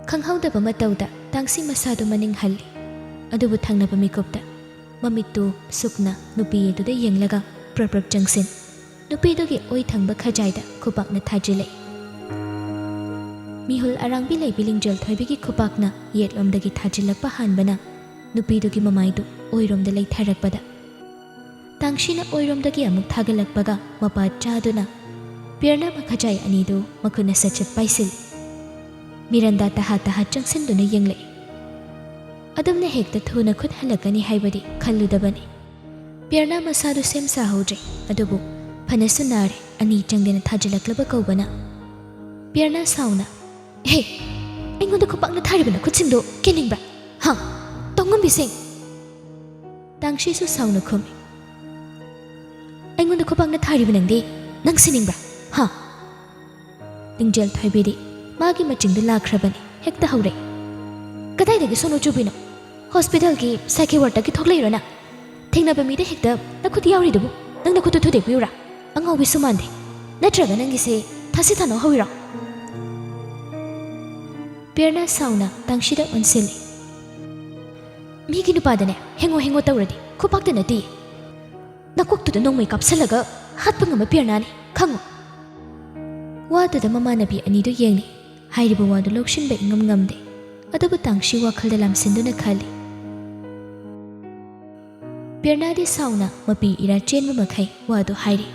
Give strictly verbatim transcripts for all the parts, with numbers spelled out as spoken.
ꯈꯪꯍꯧꯗꯕ ꯃꯇꯧꯗ ꯇꯥꯡꯁꯤ ꯃꯁꯥꯗꯨ ꯃꯅꯤꯡ ꯍꯜꯂꯤ꯫ ꯑꯗꯨꯕꯨ ꯊꯪꯅꯕ ꯃꯤꯀꯨꯞꯇ ꯃꯃꯤꯠꯇꯨ ꯁꯨꯛꯅ ꯅꯨꯄꯤ ꯑꯗꯨꯗ ꯌꯦꯡꯂꯒ ꯄ꯭ꯔꯞ ꯄ꯭ꯔꯞ ꯆꯪꯁꯤꯟ꯫ ꯅꯨꯄꯤꯗꯨꯒꯤ ꯑꯣꯏ ꯊꯪꯕ ꯈꯖꯥꯏꯗ ꯈꯨꯄꯥꯛꯅ ꯊꯥꯖꯤꯜꯂꯛꯏ꯫ ꯃꯤꯍꯨꯜ ꯑꯔꯥꯡꯕꯤ ꯂꯩꯕꯤ ꯂꯤꯡꯖꯦꯜ ꯊꯣꯏꯕꯤꯒꯤ ꯈꯨꯄꯥꯛꯅ ꯌꯦꯠꯂꯣꯝꯗꯒꯤ ꯊꯥꯖꯤꯜꯂꯛꯄ ꯍꯥꯟꯕꯅ ꯅꯨꯄꯤꯗꯨꯒꯤ ꯃꯃꯥꯏꯗꯨ ꯑꯣꯏꯔꯣꯝꯗ ꯂꯩꯊꯔꯛꯄꯗ, ꯇꯥꯡꯁꯤꯅ ꯑꯣꯏꯔꯣꯝꯗꯒꯤ ꯑꯃꯨꯛ ꯊꯥꯒꯠꯂꯛꯄꯒ ꯃꯄꯥ ꯆꯥꯗꯨꯅ ꯄꯤꯌꯔꯅ ꯃꯈꯖꯥꯏ ꯑꯅꯤꯗꯨ ꯃꯈꯨꯠꯅ ꯁꯠ ꯁꯠ ꯄꯥꯏꯁꯤꯜꯂꯤ꯫ ꯃꯤꯔꯟꯗꯥ ꯇꯍꯥ ꯇꯍꯥ ꯆꯪꯁꯤꯟꯗꯨꯅ ꯌꯦꯡꯂꯛꯏ꯫ ꯑꯗꯨꯝꯅ ꯍꯦꯛꯇ ꯊꯨꯅ ꯈꯨꯠ ꯍꯜꯂꯛꯀꯅꯤ ꯍꯥꯏꯕꯗꯤ ꯈꯜꯂꯨꯗꯕꯅꯤ꯫ ꯄꯤꯌꯔꯅ ꯃꯁꯥꯗꯨ ꯁꯦꯝ ꯁꯥꯍꯧꯗ꯭ꯔꯦ, ꯑꯗꯨꯕꯨ ꯐꯅꯁꯨ ꯅꯥꯔꯦ, ꯑꯅꯤ ꯆꯪꯗꯅ ꯊꯥꯖꯤꯜꯂꯛꯂꯕ ꯀꯧꯕꯅ꯫ ꯄꯤꯌꯔꯅ ꯁꯥꯎꯅ, "ꯍꯦ, ꯑꯩꯉꯣꯟꯗ ꯈꯨꯄꯥꯛꯅ ꯊꯥꯔꯤꯕ ꯅꯈꯨꯠꯁꯤꯡꯗꯣ ꯀꯦꯅꯤꯡꯕ꯭ꯔꯥ? ꯍꯥ? ꯇꯧꯉꯝꯕꯤꯁꯤꯡ!" ꯇꯥꯡꯁꯤꯁꯨ ꯁꯥꯎꯅ ꯈꯨꯝꯃꯤ, "ꯑꯩꯉꯣꯟꯗ ꯈꯨꯄꯥꯛꯅ ꯊꯥꯔꯤꯕ ꯅꯪꯗꯤ, ꯅꯪ ꯁꯤꯅꯤꯡꯕ꯭ꯔꯥ? ꯍꯥ?" ꯂꯤꯡꯖꯦꯜ ꯊꯣꯏꯕꯤꯗꯤ ꯃꯥꯒꯤ ꯃꯆꯤꯡꯗ ꯂꯥꯛꯈ꯭ꯔꯕꯅꯤ, ꯍꯦꯛꯇ ꯍꯧꯔꯛꯏ, "ꯀꯗꯥꯏꯗꯒꯤ ꯁꯣꯅꯣ ꯆꯨꯕꯤꯅꯣ? ꯍꯣꯁꯄꯤꯇꯥꯜꯒꯤ psychiatristꯀꯤ ꯊꯣꯛꯂꯛꯏꯔꯣ ꯅꯪ? ꯊꯦꯡꯅꯕ ꯃꯤꯗ ꯍꯦꯛꯇ ꯅꯈꯨꯠ ꯌꯥꯎꯔꯤꯗꯨꯕꯨ ꯅꯪ ꯅꯈꯨꯠꯇꯨ ꯊꯨꯗꯦꯛꯄꯤꯌꯨꯔꯥ? ꯑꯉꯥꯎꯕꯤꯁꯨ ꯃꯥꯟꯗꯦ꯫ ꯅꯠꯇ꯭ꯔꯒ ꯅꯪꯒꯤꯁꯦ ꯊꯥꯁꯤ ꯊꯥꯅꯧ ꯍꯧꯋꯤꯔꯣ?" ꯄꯤꯌꯔꯅ ꯁꯥꯎꯅ ꯇꯥꯡꯁꯤꯗ ꯑꯣꯟꯁꯤꯜꯂꯤ꯫ "ꯃꯤꯒꯤ ꯅꯨꯄꯥꯗꯅꯦ ꯍꯦꯡꯉꯣ ꯍꯦꯡꯉꯣ ꯇꯧꯔꯗꯤ ꯈꯨꯄꯥꯛꯇ ꯅꯠꯇꯦ, ꯅꯀꯣꯛꯇꯨꯗ ꯅꯣꯡꯃꯩ ꯀꯥꯞꯁꯜꯂꯒ ꯍꯥꯠꯄ ꯉꯝꯕ ꯄꯤꯌꯔꯅꯥꯅꯤ, ꯈꯪꯉꯣ?" ꯋꯥꯗꯨꯗ ꯃꯃꯥꯟꯅꯕꯤ ꯑꯅꯤꯗꯨ ꯌꯦꯡꯂꯤ꯫ ꯍꯥꯏꯔꯤꯕ ꯋꯥꯗꯨ ꯂꯧꯁꯤꯟꯕ ꯏꯉꯝ ꯉꯝꯗꯦ꯫ ꯑꯗꯨꯕꯨ ꯇꯥꯡꯁꯤ ꯋꯥꯈꯜꯗ ꯂꯥꯝꯁꯤꯟꯗꯨꯅ ꯈꯜꯂꯤ꯫ ꯄꯤꯌꯔꯅꯥꯗꯤ ꯁꯥꯎꯅ ꯃꯄꯤ ꯏꯔꯥ ꯆꯦꯟꯕ ꯃꯈꯩ ꯋꯥꯗꯨ ꯍꯥꯏꯔꯤ꯫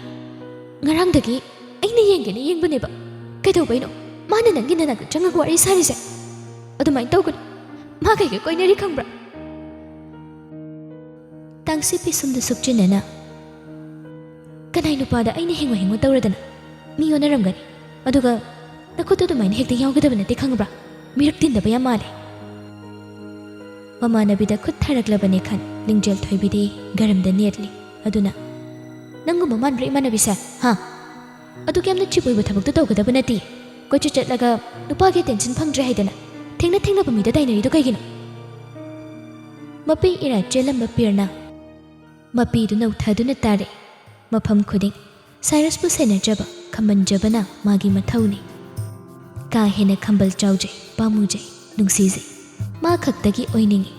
"ꯉꯔꯥꯡꯗꯒꯤ ꯑꯩꯅ ꯌꯦꯡꯒꯦꯅ ꯌꯦꯡꯕꯅꯦꯕ꯫ ꯀꯩꯗꯧꯕꯩꯅꯣ ꯃꯥꯅ ꯅꯪꯒꯤ ꯅꯅꯥꯛꯇ ꯆꯪꯉꯒ ꯋꯥꯔꯤ ꯁꯥꯔꯤꯁꯦ? ꯑꯗꯨꯃꯥꯏꯅ ꯇꯧꯒꯅꯨ꯫ ꯃꯥ ꯀꯩꯒ ꯀꯣꯏꯅꯔꯤ ꯈꯪꯕ꯭ꯔꯥ?" ꯇꯥꯡꯁꯤ ꯄꯤꯁꯨꯝꯗꯨ ꯁꯨꯛꯆꯤꯟꯅꯅ, "ꯀꯅꯥꯏ ꯅꯨꯄꯥꯗ ꯑꯩꯅ ꯍꯦꯡꯉꯣ ꯍꯦꯡꯉꯣ ꯇꯧꯔꯗꯅ? ꯃꯤ ꯑꯣꯟꯅꯔꯝꯒꯅꯤ꯫ ꯑꯗꯨꯒ ꯅꯈꯨꯠꯇꯨ ꯑꯗꯨꯃꯥꯏꯅ ꯍꯦꯛꯇ ꯌꯥꯎꯒꯗꯕ ꯅꯠꯇꯦ ꯈꯪꯕ꯭ꯔꯥ? ꯃꯤꯔꯛ ꯇꯤꯟꯗꯕ ꯌꯥꯝ ꯃꯥꯜꯂꯦ꯫" ꯃꯃꯥꯟꯅꯕꯤꯗ ꯈꯨꯠ ꯊꯥꯔꯛꯂꯕꯅꯦ ꯈꯟ ꯂꯤꯡꯖꯦꯜ ꯊꯣꯏꯕꯤꯗꯤ ꯒꯔꯝꯗ ꯅꯦꯠꯂꯤ꯫ ꯑꯗꯨꯅ, "ꯅꯪꯒꯨꯝꯕ ꯃꯥꯟꯕ꯭ꯔꯥ ꯏꯃꯥꯟꯅꯕꯤꯁꯦ? ꯍꯥ? ꯑꯗꯨꯛ ꯌꯥꯝꯅ ꯆꯤꯞ ꯑꯣꯏꯕ ꯊꯕꯛꯇꯣ ꯇꯧꯒꯗꯕ ꯅꯠꯇꯦ꯫ ꯀꯣꯏꯆꯠ ꯆꯠꯂꯒ ꯅꯨꯄꯥꯒꯤ ꯑꯦꯇꯦꯟꯁꯟ ꯐꯪꯗ꯭ꯔꯦ ꯍꯥꯏꯗꯅ ꯊꯦꯡꯅ ꯊꯦꯡꯅꯕ ꯃꯤꯗ ꯇꯥꯏꯅꯔꯤꯗꯣ ꯀꯩꯒꯤꯅꯣ?" ꯃꯄꯤ ꯏꯔꯥ ꯆꯦꯜꯂꯝꯕ ꯄꯤꯌꯔꯅ ꯃꯄꯤꯗꯨ ꯅꯧꯊꯗꯨꯅ ꯇꯥꯔꯛꯏ꯫ ꯃꯐꯝ ꯈꯨꯗꯤꯡ ꯁꯥꯏꯔꯁꯄꯨ ꯁꯦꯟꯅꯖꯕ, ꯈꯝꯕꯟꯖꯕꯅ ꯃꯥꯒꯤ ꯃꯊꯧꯅꯤ꯫ ꯀꯥ ꯍꯦꯟꯅ ꯈꯝꯕꯜ ꯆꯥꯎꯖꯩ, ꯄꯥꯝꯃꯨꯖꯩ, ꯅꯨꯡꯁꯤꯖꯩ꯫ ꯃꯥ ꯈꯛꯇꯒꯤ ꯑꯣꯏꯅꯤꯡꯏ꯫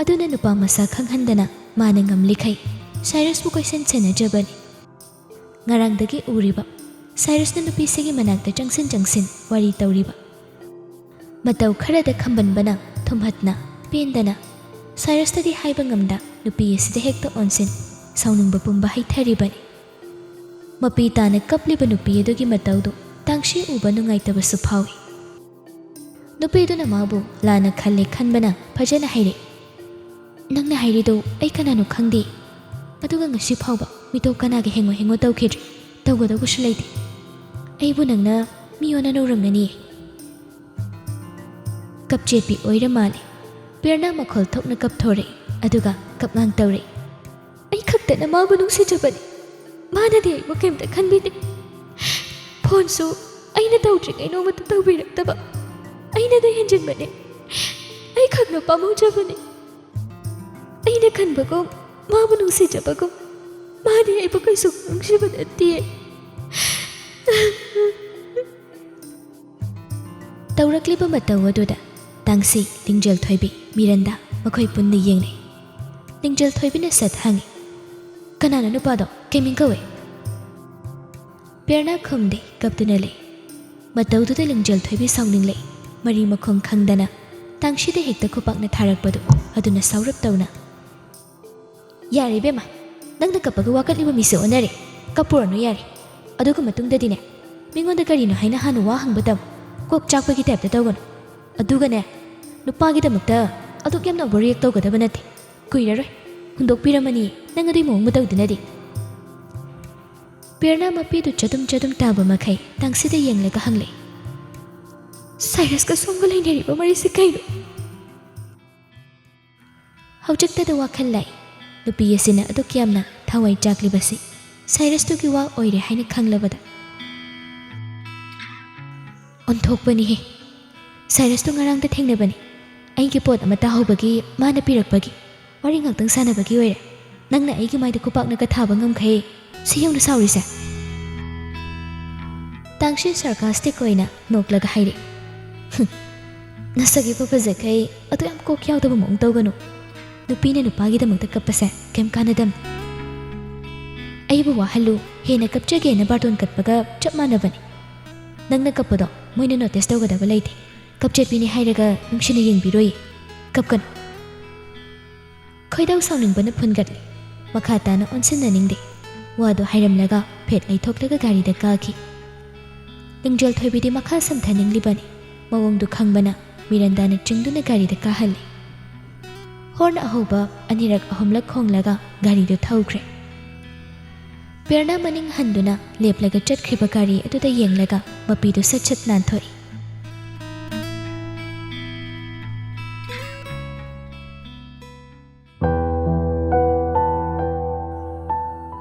ꯑꯗꯨꯅ ꯅꯨꯄꯥ ꯃꯁꯛ ꯈꯪꯍꯟꯗꯅ ꯃꯥꯅ ꯉꯝꯂꯤꯈꯩ ꯁꯥꯏꯔꯁꯄꯨ ꯀꯣꯏꯁꯟ ꯁꯦꯟꯅꯖꯕꯅꯤ꯫ ꯉꯔꯥꯡꯗꯒꯤ ꯎꯔꯤꯕ ꯁꯥꯏꯔꯁꯅ ꯅꯨꯄꯤꯁꯤꯒꯤ ꯃꯅꯥꯛꯇ ꯆꯪꯁꯤꯟ ꯆꯪꯁꯤꯟ ꯋꯥꯔꯤ ꯇꯧꯔꯤꯕ꯫ ꯃꯇꯧ ꯈꯔꯗ ꯈꯝꯕꯟꯕꯅ ꯊꯨꯝꯍꯠꯅ, ꯄꯦꯟꯗꯅ ꯁꯥꯏꯔꯁꯇꯗꯤ ꯍꯥꯏꯕ ꯉꯝꯗ ꯅꯨꯄꯤ ꯑꯁꯤꯗ ꯍꯦꯛꯇ ꯑꯣꯟꯁꯤꯟ ꯁꯥꯎꯅꯤꯡꯕ ꯄꯨꯝꯕ ꯍꯩꯊꯔꯤꯕꯅꯤ꯫ ꯃꯄꯤ ꯇꯥꯅ ꯀꯞꯂꯤꯕ ꯅꯨꯄꯤ ꯑꯗꯨꯒꯤ ꯃꯇꯧꯗꯨ ꯇꯥꯡꯁꯤ ꯎꯕ ꯅꯨꯡꯉꯥꯏꯇꯕꯁꯨ ꯐꯥꯎꯏ꯫ ꯅꯨꯄꯤꯗꯨꯅ ꯃꯥꯕꯨ ꯂꯥꯟꯅ ꯈꯜꯂꯦ ꯈꯟꯕꯅ ꯐꯖꯅ ꯍꯥꯏꯔꯛꯏ, "ꯅꯪꯅ ꯍꯥꯏꯔꯤꯗꯨ ꯑꯩ ꯀꯅꯥꯅꯣ ꯈꯪꯗꯦ, ꯑꯗꯨꯒ ꯉꯁꯤ ꯐꯥꯎꯕ ꯃꯤꯇꯣꯞ ꯀꯅꯥꯒ ꯍꯦꯡꯉꯣ ꯍꯦꯡꯉꯣ ꯇꯧꯈꯤꯗ꯭ꯔꯤ, ꯇꯧꯒꯗꯧꯕꯁꯨ ꯂꯩꯇꯦ꯫ ꯑꯩꯕꯨ ꯅꯪꯅ ꯃꯤ ꯑꯣꯟꯅ ꯅꯧꯔꯝꯒꯅꯤ꯫" ꯀꯞꯆꯦꯠꯄꯤ ꯑꯣꯏꯔ ꯃꯥꯜꯂꯦ꯫ ꯄꯤꯌꯔꯅ ꯃꯈꯣꯜ ꯊꯣꯛꯅ ꯀꯞꯊꯣꯔꯛꯏ, ꯑꯗꯨꯒ ꯀꯞꯉꯥꯡ ꯇꯧꯔꯛꯏ, "ꯑꯩ ꯈꯛꯇꯅ ꯃꯥꯕꯨ ꯅꯨꯡꯁꯤꯖꯕꯅꯤ꯫ ꯃꯥꯅꯗꯤ ꯑꯩꯕꯨ ꯀꯩꯝꯇ ꯈꯟꯕꯤꯗꯦ꯫ ꯐꯣꯟꯁꯨ ꯑꯩꯅ ꯇꯧꯗ꯭ꯔꯤꯉꯩ ꯅꯣꯡꯃꯇ ꯇꯧꯕꯤꯔꯛꯇꯕ꯫ ꯑꯩꯅꯗꯤ ꯍꯦꯟꯖꯤꯟꯕꯅꯤ꯫ ꯑꯩ ꯈꯛꯅ ꯄꯥꯝꯃꯨꯖꯕꯅꯤ꯫ ꯑꯩꯅ ꯈꯟꯕꯒꯨꯝ, ꯃꯥꯕꯨ ꯅꯨꯡꯁꯤꯖꯕꯒꯨꯝ, ꯃꯥꯗꯤ ꯑꯩꯕꯨ ꯀꯩꯁꯨ ꯅꯨꯡꯁꯤꯕ ꯅꯠꯇꯦ꯫" ꯇꯧꯔꯛꯂꯤꯕ ꯃꯇꯧ ꯑꯗꯨꯗ ꯇꯥꯡꯁꯤ, ꯂꯤꯡꯖꯦꯜ ꯊꯣꯏꯕꯤ, ꯃꯤꯔꯟꯗꯥ ꯃꯈꯣꯏ ꯄꯨꯟꯅ ꯌꯦꯡꯅꯩ꯫ ꯂꯤꯡꯖꯦꯜ ꯊꯣꯏꯕꯤꯅ ꯁꯠ ꯍꯪꯉꯤ, "ꯀꯅꯥꯅꯣ ꯅꯨꯄꯥꯗꯣ? ꯀꯩ ꯃꯤꯡ ꯀꯧꯏ?" ꯄꯤꯌꯔꯅ ꯈꯨꯝꯗꯦ, ꯀꯞꯇꯨꯅ ꯂꯩ꯫ ꯃꯇꯧꯗꯨꯗ ꯂꯤꯡꯖꯦꯜ ꯊꯣꯏꯕꯤ ꯁꯥꯎꯅꯤꯡꯂꯛꯏ꯫ ꯃꯔꯤ ꯃꯈꯣꯡ ꯈꯪꯗꯅ ꯇꯥꯡꯁꯤꯗ ꯍꯦꯛꯇ ꯈꯨꯄꯥꯛꯅ ꯊꯥꯔꯛꯄꯗꯨ ꯑꯗꯨꯅ ꯁꯥꯎꯔꯞ ꯇꯧꯅ, "ꯌꯥꯔꯦ ꯏꯕꯦꯝꯃ, ꯅꯪꯅ ꯀꯞꯄꯒ ꯋꯥꯀꯠꯂꯤꯕ ꯃꯤꯁꯦ ꯑꯣꯟꯅꯔꯦ꯫ ꯀꯞꯄꯨꯔꯅꯨ ꯌꯥꯔꯦ꯫ ꯑꯗꯨꯒ ꯃꯇꯨꯡꯗꯗꯤꯅꯦ, ꯃꯤꯉꯣꯟꯗ ꯀꯔꯤꯅꯣ ꯍꯥꯏꯅ ꯍꯥꯟꯅ ꯋꯥ ꯍꯪꯕ ꯇꯝꯃꯨ꯫ ꯀꯣꯛ ꯆꯥꯛꯄꯒꯤ ꯇꯥꯏꯞꯇ ꯇꯧꯒꯅꯨ꯫ ꯑꯗꯨꯒꯅꯦ, ꯅꯨꯄꯥꯒꯤꯗꯃꯛꯇ ꯑꯗꯨꯛ ꯌꯥꯝꯅ overreact ꯇꯧꯒꯗꯕ ꯅꯠꯇꯦ꯫ ꯀꯨꯏꯔꯔꯣꯏ꯫ ꯍꯨꯟꯗꯣꯛꯄꯤꯔꯝꯃꯅꯤ ꯅꯪ ꯑꯗꯨꯏ ꯃꯑꯣꯡ ꯃꯇꯧꯗꯨꯅꯗꯤ꯫" ꯄꯤꯌꯔꯅ ꯃꯄꯤꯗꯨ ꯆꯗꯨꯝ ꯆꯗꯨꯝ ꯇꯥꯕ ꯃꯈꯩ ꯇꯥꯡꯁꯤꯗ ꯌꯦꯡꯂꯒ ꯍꯪꯂꯛꯏ, "ꯁꯥꯏꯔꯁꯀ ꯁꯣꯝꯒ ꯂꯩꯅꯔꯤꯕ ꯃꯔꯤꯁꯦ ꯀꯩꯅꯣ?" ꯍꯧꯖꯤꯛꯇꯗ ꯋꯥꯈꯜ ꯂꯥꯛꯏ꯫ ꯅꯨꯄꯤ ꯑꯁꯤꯅ ꯑꯗꯨꯛ ꯌꯥꯝꯅ ꯊꯋꯥꯏ ꯆꯥꯛꯂꯤꯕꯁꯤ ꯁꯥꯏꯔꯁꯇꯨꯒꯤ ꯋꯥ ꯑꯣꯏꯔꯦ ꯍꯥꯏꯅ ꯈꯪꯂꯕꯗ꯫ "ꯑꯣꯟꯊꯣꯛꯄꯅꯤꯍꯦ꯫ ꯁꯥꯏꯔꯁꯇꯨ ꯉꯔꯥꯡꯗ ꯊꯦꯡꯅꯕꯅꯤ꯫ ꯑꯩꯒꯤ ꯄꯣꯠ ꯑꯃ ꯇꯥꯍꯧꯕꯒꯤ ꯃꯥꯅ ꯄꯤꯔꯛꯄꯒꯤ ꯋꯥꯔꯤ ꯉꯥꯛꯇꯪ ꯁꯥꯟꯅꯕꯒꯤ ꯑꯣꯏꯔꯦ꯫ ꯅꯪꯅ ꯑꯩꯒꯤ ꯃꯥꯏꯗ ꯈꯨꯄꯥꯛꯅꯒ ꯊꯥꯕ ꯉꯝꯈꯩ ꯁꯤ ꯌꯧꯅ ꯁꯥꯎꯔꯤꯁꯦ?" ꯇꯥꯡꯁꯤ ꯁꯥꯔꯀꯥꯁꯇꯤꯛ ꯑꯣꯏꯅ ꯅꯣꯛꯂꯒ ꯍꯥꯏꯔꯛꯏ, "ꯍꯨꯝ, ꯅꯁꯛ ꯏꯐ ꯐꯖꯈꯩ ꯑꯗꯨ ꯌꯥꯝ ꯀꯣꯛ ꯌꯥꯎꯗꯕ ꯃꯑꯣꯡ ꯇꯧꯒꯅꯨ꯫ ꯅꯨꯄꯤꯅ ꯅꯨꯄꯥꯒꯤꯗꯃꯛꯇ ꯀꯞꯄꯁꯦ ꯀꯩꯝ ꯀꯥꯟꯅꯗꯝꯅꯤ꯫ ꯑꯩꯕꯨ ꯋꯥꯍꯜꯂꯨ, ꯍꯦꯟꯅ ꯀꯞꯆꯒꯦꯅ ꯕꯥꯔꯇꯣꯟ ꯀꯠꯄꯒ ꯆꯞ ꯃꯥꯟꯅꯕꯅꯤ꯫ ꯅꯪꯅ ꯀꯞꯄꯗꯣ ꯃꯣꯏꯅ ꯅꯣꯇꯤꯁ ꯇꯧꯒꯗꯕ ꯂꯩꯇꯦ꯫ ꯀꯞꯆꯦꯠꯄꯤꯅꯤ ꯍꯥꯏꯔꯒ ꯅꯨꯡꯁꯤꯅ ꯌꯦꯡꯕꯤꯔꯣꯏ꯫ ꯀꯞꯀꯅꯨ꯫" ꯈꯣꯏꯗꯧ ꯁꯥꯎꯅꯤꯡꯕꯅ ꯐꯨꯟꯒꯠꯂꯤ꯫ ꯃꯈꯥ ꯇꯥꯅ ꯑꯣꯟꯁꯤꯟꯅꯅꯤꯡꯗꯦ꯫ ꯋꯥꯗꯨ ꯍꯥꯏꯔꯝꯂꯒ ꯐꯦꯠ ꯂꯩꯊꯣꯛꯂꯒ ꯒꯥꯔꯤꯗ ꯀꯥꯈꯤ꯫ ꯂꯤꯡꯖꯦꯜ ꯊꯣꯏꯕꯤꯗꯤ ꯃꯈꯥ ꯁꯝꯊꯅꯤꯡꯂꯤꯕꯅꯤ꯫ ꯃꯑꯣꯡꯗꯨ ꯈꯪꯕꯅ ꯃꯤꯔꯟꯗꯥꯅ ꯆꯤꯡꯗꯨꯅ ꯒꯥꯔꯤꯗ ꯀꯥꯍꯜꯂꯤ꯫ ꯍꯣꯔꯟ ꯑꯍꯧꯕ ꯑꯅꯤꯔꯛ ꯑꯍꯨꯝꯂꯛ ꯈꯣꯡꯂꯒ ꯒꯥꯔꯤꯗꯨ ꯊꯧꯈ꯭ꯔꯦ꯫ ꯄꯦꯔꯅꯥ ꯃꯅꯤꯡ ꯍꯟꯗꯨꯅ ꯂꯦꯞꯂꯒ ꯆꯠꯈ꯭ꯔꯤꯕ ꯒꯥꯔꯤ ꯑꯗꯨꯗ ꯌꯦꯡꯂꯒ ꯃꯄꯤꯗꯨ ꯁꯠ ꯁꯠ ꯅꯥꯟꯊꯣꯛꯏ꯫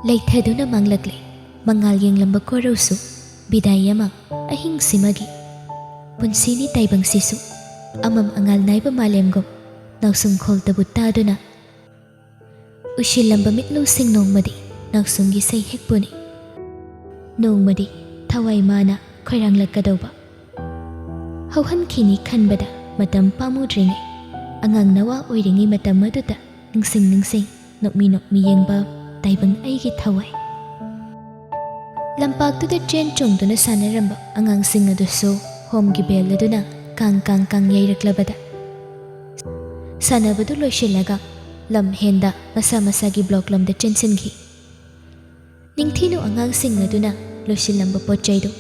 ꯂꯩꯊꯗꯨꯅ ꯃꯥꯡꯂꯛꯂꯦ ꯃꯉꯥꯜ ꯌꯦꯡꯂꯝꯕ ꯀꯣꯔꯧꯁꯨ꯫ ꯕꯤꯗꯥꯏ ꯑꯃ ꯑꯍꯤꯡꯁꯤꯃꯒꯤ꯫ ꯄꯨꯟꯁꯤꯅꯤ ꯇꯥꯏꯕꯪꯁꯤꯁꯨ ꯑꯃꯝ ꯑꯉꯥꯜ ꯅꯥꯏꯕ ꯃꯥꯂꯦꯝꯒꯨꯝ ꯅꯥꯎꯁꯨꯝ ꯈꯣꯜꯇꯕꯨ ꯇꯥꯗꯨꯅ ꯎꯁꯤꯜꯂꯝꯕ ꯃꯤꯠꯂꯨꯁꯤꯡ ꯅꯣꯡꯃꯗꯤ ꯅꯥꯎꯁꯨꯝꯒꯤ ꯁꯩꯍꯦꯛꯄꯨꯅꯤ꯫ ꯅꯣꯡꯃꯗꯤ ꯊꯋꯥꯏ ꯃꯥꯅ ꯈꯣꯏꯔꯥꯡꯂꯛꯀꯗꯧꯕ꯫ ꯍꯧꯍꯟꯈꯤꯅꯤ ꯈꯟꯕꯗ ꯃꯇꯝ ꯄꯥꯝꯃꯨꯗ꯭ꯔꯤꯉꯩ, ꯑꯉꯥꯡ ꯅꯋꯥ ꯑꯣꯏꯔꯤꯉꯩ ꯃꯇꯝ ꯑꯗꯨꯗ ꯅꯤꯡꯁꯤꯡ ꯅꯤꯡꯁꯤꯡ ꯅꯣꯛꯃꯤ ꯅꯣꯛꯃꯤ ꯌꯦꯡꯕ ꯇꯥꯏꯕꯪ ꯑꯩꯒꯤ ꯊꯋꯥꯏ꯫ ꯂꯝꯄꯥꯛꯇꯨꯗ ꯆꯦꯟ ꯆꯣꯡꯗꯨꯅ ꯁꯥꯟꯅꯔꯝꯕ ꯑꯉꯥꯡꯁꯤꯡ ꯑꯗꯨꯁꯨ ꯍꯣꯝꯒꯤ ꯕꯦꯜ ꯑꯗꯨꯅ ꯀꯥꯡ ꯀꯥꯡ ꯀꯥꯡ ꯌꯩꯔꯛꯂꯕꯗ ꯁꯥꯟꯅꯕꯗꯨ ꯂꯣꯏꯁꯤꯜꯂꯒ ꯂꯝ ꯍꯦꯟꯗ ꯃꯁꯥ ꯃꯁꯥꯒꯤ ꯕ꯭ꯂꯣꯛ ꯂꯣꯝꯗ ꯆꯦꯟꯁꯤꯟꯈꯤ꯫ ꯅꯤꯡꯊꯤꯅꯨ ꯑꯉꯥꯡꯁꯤꯡ ꯑꯗꯨꯅ ꯂꯣꯏꯁꯤꯜꯂꯝꯕ ꯄꯣꯠ ꯆꯩꯗꯨ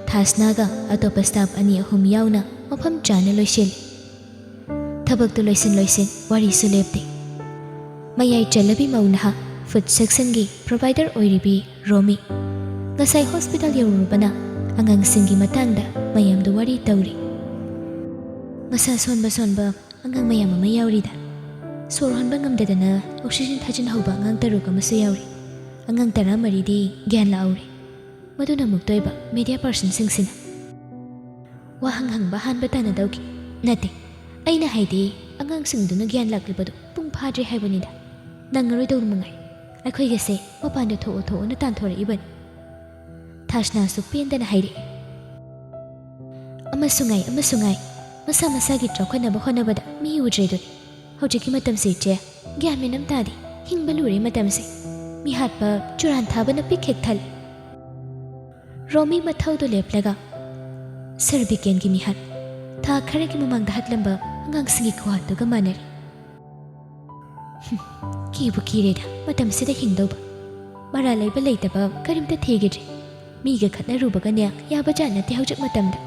ꯊꯥꯁꯅꯥꯒ ꯑꯇꯣꯞꯄ ꯁ꯭ꯇꯥꯐ ꯑꯅꯤ ꯑꯍꯨꯝ ꯌꯥꯎꯅ ꯃꯐꯝ ꯆꯥꯅ ꯂꯣꯏꯁꯤꯜꯂꯤ꯫ ꯊꯕꯛꯇꯨ ꯂꯣꯏꯁꯤꯟ ꯂꯣꯏꯁꯤꯟ ꯋꯥꯔꯤꯁꯨ ꯂꯦꯞꯇꯦ꯫ ꯃꯌꯥꯏ ꯆꯜꯂꯕꯤ ꯃꯧ ꯅꯍꯥ ꯐꯨꯗ ꯁꯦꯛꯁꯟꯒꯤ ꯄ꯭ꯔꯣꯚꯥꯏꯗꯔ ꯑꯣꯏꯔꯤꯕꯤ ꯔꯣꯃꯤ ꯉꯁꯥꯏ ꯍꯣꯁꯄꯤꯇꯥꯜ ꯌꯧꯔꯨꯔꯕꯅ ꯑꯉꯥꯡꯁꯤꯡꯒꯤ ꯃꯇꯥꯡꯗ ꯃꯌꯥꯝꯗ ꯋꯥꯔꯤ ꯇꯧꯔꯤ꯫ ꯃꯁꯥ ꯁꯣꯟꯕ ꯁꯣꯟꯕ ꯑꯉꯥꯡ ꯃꯌꯥꯝ ꯑꯃ ꯌꯥꯎꯔꯤꯗ꯫ ꯁꯣꯔ ꯍꯣꯟꯕ ꯉꯝꯗꯗꯅ ꯑꯣꯛꯁꯤꯖꯦꯟ ꯊꯥꯖꯤꯟꯍꯧꯕ ꯑꯉꯥꯡ ꯇꯔꯨꯛ ꯑꯃꯁꯨ ꯌꯥꯎꯔꯤ꯫ ꯑꯉꯥꯡ ꯇꯔꯥꯃꯔꯤꯗꯤ ꯒ꯭ꯌꯥꯟ ꯂꯥꯛꯍꯧꯔꯦ꯫ ꯃꯗꯨꯅ ꯑꯃꯨꯛꯇ ꯑꯣꯏꯕ ꯃꯦꯗꯤꯌꯥ ꯄꯥꯔꯁꯟꯁꯤꯡꯁꯤꯅ꯫ ꯋꯥꯍꯪ ꯍꯪꯕ ꯍꯥꯟꯕ ꯇꯥꯟꯅꯗꯧꯒꯤ ꯅꯠꯇꯦ꯫ ꯑꯩꯅ ꯍꯥꯏꯗꯤ, ꯑꯉꯥꯡꯁꯤꯡꯗꯨꯅ ꯒ꯭ꯌꯥꯟ ꯂꯥꯛꯂꯤꯕꯗꯨ ꯄꯨꯡ ꯐꯥꯗ꯭ꯔꯤ ꯍꯥꯏꯕꯅꯤꯗ꯫ ꯅꯪꯉꯔꯣꯏꯗꯧ ꯃꯉꯥꯏ꯫ ꯑꯩꯈꯣꯏꯒꯁꯦ ꯃꯄꯥꯟꯗ ꯊꯣꯛꯑꯣ ꯊꯣꯛꯑꯣꯅ ꯇꯥꯟꯊꯣꯔꯛꯏꯕꯅꯤ꯫ ꯊꯥꯁꯅꯥꯁꯨ ꯄꯦꯟꯗꯅ ꯍꯥꯏꯔꯛꯏ꯫ ꯑꯃꯁꯨ ꯉꯥꯏ, ꯑꯃꯁꯨ ꯉꯥꯏ꯫ ꯃꯁꯥ ꯃꯁꯥꯒꯤ ꯆꯥꯎꯈꯠꯅꯕ ꯍꯣꯠꯅꯕꯗ ꯃꯤ ꯎꯗ꯭ꯔꯦꯗꯨꯅꯤ꯫ ꯍꯧꯖꯤꯛꯀꯤ ꯃꯇꯝꯁꯦ ꯏꯆꯦ, ꯒ꯭ꯌꯥꯟ ꯃꯦꯟ ꯑꯃ ꯇꯥꯗꯦ꯫ ꯍꯤꯡꯕ ꯂꯨꯔꯦ ꯃꯇꯝꯁꯦ꯫ ꯃꯤꯍꯥꯠꯄ, ꯆꯨꯔꯥꯟ ꯊꯥꯕꯅ ꯄꯤꯛ ꯍꯦꯛ ꯊꯜꯂꯦ꯫ ꯔꯣꯃꯤ ꯃꯊꯧꯗꯨ ꯂꯦꯞꯂꯒ, "ꯁꯔ ꯕꯤꯀꯦꯟꯒꯤ ꯃꯤꯍꯥꯠ ꯊꯥ ꯈꯔꯒꯤ ꯃꯃꯥꯡꯗ ꯍꯥꯠꯂꯝꯕ ꯑꯉꯥꯡꯁꯤꯡꯒꯤ ꯈꯨꯍꯥꯠꯇꯨꯒ ꯃꯥꯟꯅꯔꯦ꯫ ꯍꯨꯝ, ꯀꯤꯕꯨ ꯀꯤꯔꯦꯗ ꯃꯇꯝꯁꯤꯗ ꯍꯤꯡꯗꯧꯕ꯫ ꯃꯔꯥꯜ ꯂꯩꯕ ꯂꯩꯇꯕ ꯀꯔꯤꯝꯇ ꯊꯤꯈꯤꯗ꯭ꯔꯦ꯫ ꯃꯤꯒ ꯈꯠꯅꯔꯨꯕꯒꯅꯦ ꯌꯥꯕꯖꯥꯠ ꯅꯠꯇꯦ ꯍꯧꯖꯤꯛ ꯃꯇꯝꯗ꯫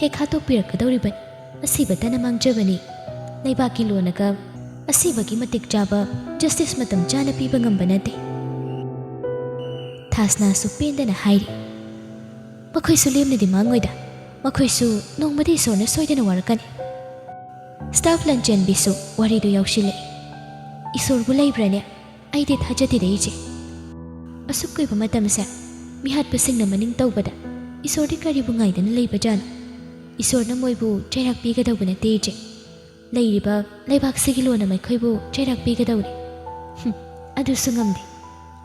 ꯍꯦꯛ ꯍꯥꯠꯇꯣꯛꯄꯤꯔꯛꯀꯗꯧꯔꯤꯕꯅꯤ꯫ ꯑꯁꯤꯕꯇꯅ ꯃꯥꯡꯖꯕꯅꯤ꯫ ꯂꯩꯕꯥꯛꯀꯤ ꯂꯣꯟꯅꯒ ꯑꯁꯤꯕꯒꯤ ꯃꯇꯤꯛ ꯆꯥꯕ ꯖꯁꯇꯤꯁ ꯃꯇꯝ ꯆꯥꯅ ꯄꯤꯕ ꯉꯝꯕ ꯅꯠꯇꯦ꯫" ꯊꯥꯁꯅꯥꯁꯨ ꯄꯦꯟꯗꯅ ꯍꯥꯏꯔꯤ꯫ "ꯃꯈꯣꯏꯁꯨ ꯂꯦꯝꯅꯗꯤ ꯃꯥꯡꯉꯣꯏꯗ꯫ ꯃꯈꯣꯏꯁꯨ ꯅꯣꯡꯃꯗꯤ ꯏꯁꯣꯔꯅ ꯁꯣꯏꯗꯅ ꯋꯥꯔꯛꯀꯅꯤ꯫" ꯁ꯭ꯇꯥꯐ ꯂꯟꯆꯦꯟꯕꯤꯁꯨ ꯋꯥꯔꯤꯗꯨ ꯌꯥꯎꯁꯤꯜꯂꯛꯏ꯫ "ꯏꯁꯣꯔꯕꯨ ꯂꯩꯕ꯭ꯔꯥꯅꯦ? ꯑꯩꯗꯤ ꯊꯥꯖꯗꯦꯗ ꯏꯆꯦ꯫ ꯑꯁꯨꯛ ꯀꯨꯏꯕ ꯃꯇꯝꯁꯦ ꯃꯤꯍꯥꯠꯄꯁꯤꯡꯅ ꯃꯅꯤꯡ ꯇꯧꯕꯗ ꯏꯁꯣꯔꯗꯤ ꯀꯔꯤꯕꯨ ꯉꯥꯏꯗꯅ ꯂꯩꯕꯖꯥꯠꯅꯣ? ꯏꯁꯣꯔꯅ ꯃꯣꯏꯕꯨ ꯆꯩꯔꯥꯛ ꯄꯤꯒꯗꯧꯕ ꯅꯠꯇꯦ ꯏꯆꯦ꯫ ꯂꯩꯔꯤꯕ ꯂꯩꯕꯥꯛꯁꯤꯒꯤ ꯂꯣꯟꯅ ꯃꯈꯣꯏꯕꯨ ꯆꯩꯔꯥꯛ ꯄꯤꯒꯗꯧꯔꯤ꯫" "ꯍꯨꯝ, ꯑꯗꯨꯁꯨ ꯉꯝꯗꯦ꯫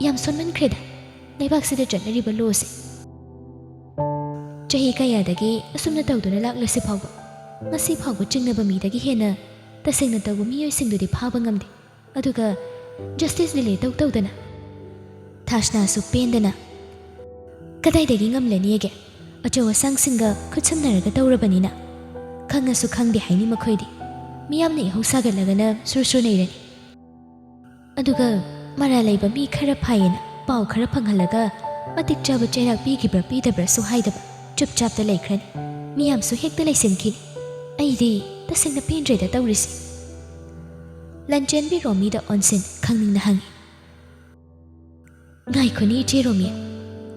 ꯌꯥꯝ ꯁꯣꯟꯃꯟꯈ꯭ꯔꯦꯗ ꯂꯩꯕꯥꯛꯁꯤꯗ ꯆꯠꯅꯔꯤꯕ ꯂꯣꯁꯦ꯫ ꯆꯍꯤ ꯀꯌꯥꯗꯒꯤ ꯑꯁꯨꯝꯅ ꯇꯧꯗꯨꯅ ꯂꯥꯛꯂꯁꯤ ꯐꯥꯎꯕ, ꯉꯁꯤ ꯐꯥꯎꯕ ꯆꯤꯡꯅꯕ ꯃꯤꯗꯒꯤ ꯍꯦꯟꯅ ꯇꯁꯦꯡꯅ ꯇꯧꯕ ꯃꯤꯑꯣꯏꯁꯤꯡꯗꯨꯗꯤ ꯐꯥꯕ ꯉꯝꯗꯦ꯫ ꯑꯗꯨꯒ ꯖꯁꯇꯤꯁ ꯗꯤꯂꯦ ꯇꯧ ꯇꯧꯗꯅ꯫" ꯊꯥꯁꯅꯥꯁꯨ ꯄꯦꯟꯗꯅ, "ꯀꯗꯥꯏꯗꯒꯤ ꯉꯝꯂꯅꯤꯒꯦ? ꯑꯆꯧ ꯑꯁꯥꯡꯁꯤꯡꯒ ꯈꯨꯠꯁꯝꯅꯔꯒ ꯇꯧꯔꯕꯅꯤꯅ꯫ ꯈꯪꯉꯁꯨ ꯈꯪꯗꯦ ꯍꯥꯏꯅꯤ ꯃꯈꯣꯏꯗꯤ꯫ ꯃꯤꯌꯥꯝꯅ ꯏꯍꯧ ꯁꯥꯒꯠꯂꯒꯅ ꯁꯨꯔ ꯁꯨꯔ ꯅꯩꯔꯅꯤ꯫ ꯑꯗꯨꯒ ꯃꯔꯥꯜ ꯂꯩꯕ ꯃꯤ ꯈꯔ ꯐꯥꯏꯌꯦꯅ ꯄꯥꯎ ꯈꯔ ꯐꯪꯍꯜꯂꯒ ꯃꯇꯤꯛ ꯆꯥꯕ ꯆꯩꯔꯥꯛ ꯄꯤꯈꯤꯕ꯭ꯔꯥ ꯄꯤꯗꯕ꯭ꯔꯥꯁꯨ ꯍꯥꯏꯗꯕ ꯆꯨꯞꯆꯥꯞꯇ ꯂꯩꯈ꯭ꯔꯅꯤ꯫ ꯃꯤꯌꯥꯝꯁꯨ ꯍꯦꯛꯇ ꯂꯩꯁꯤꯟꯈꯤꯅꯤ꯫ ꯑꯩꯗꯤ ꯇꯁꯦꯡꯅ ꯄꯦꯟꯗ꯭ꯔꯦꯗ ꯇꯧꯔꯤꯁꯦ꯫" ꯂꯟꯆꯦꯟꯕꯤ ꯔꯣꯃꯤꯗ ꯑꯣꯟꯁꯤꯟ ꯈꯪꯅꯤꯡꯅ ꯍꯪꯉꯤ꯫ "ꯉꯥꯏꯈꯣꯅꯦ ꯏꯆꯦ ꯔꯣꯃꯤ,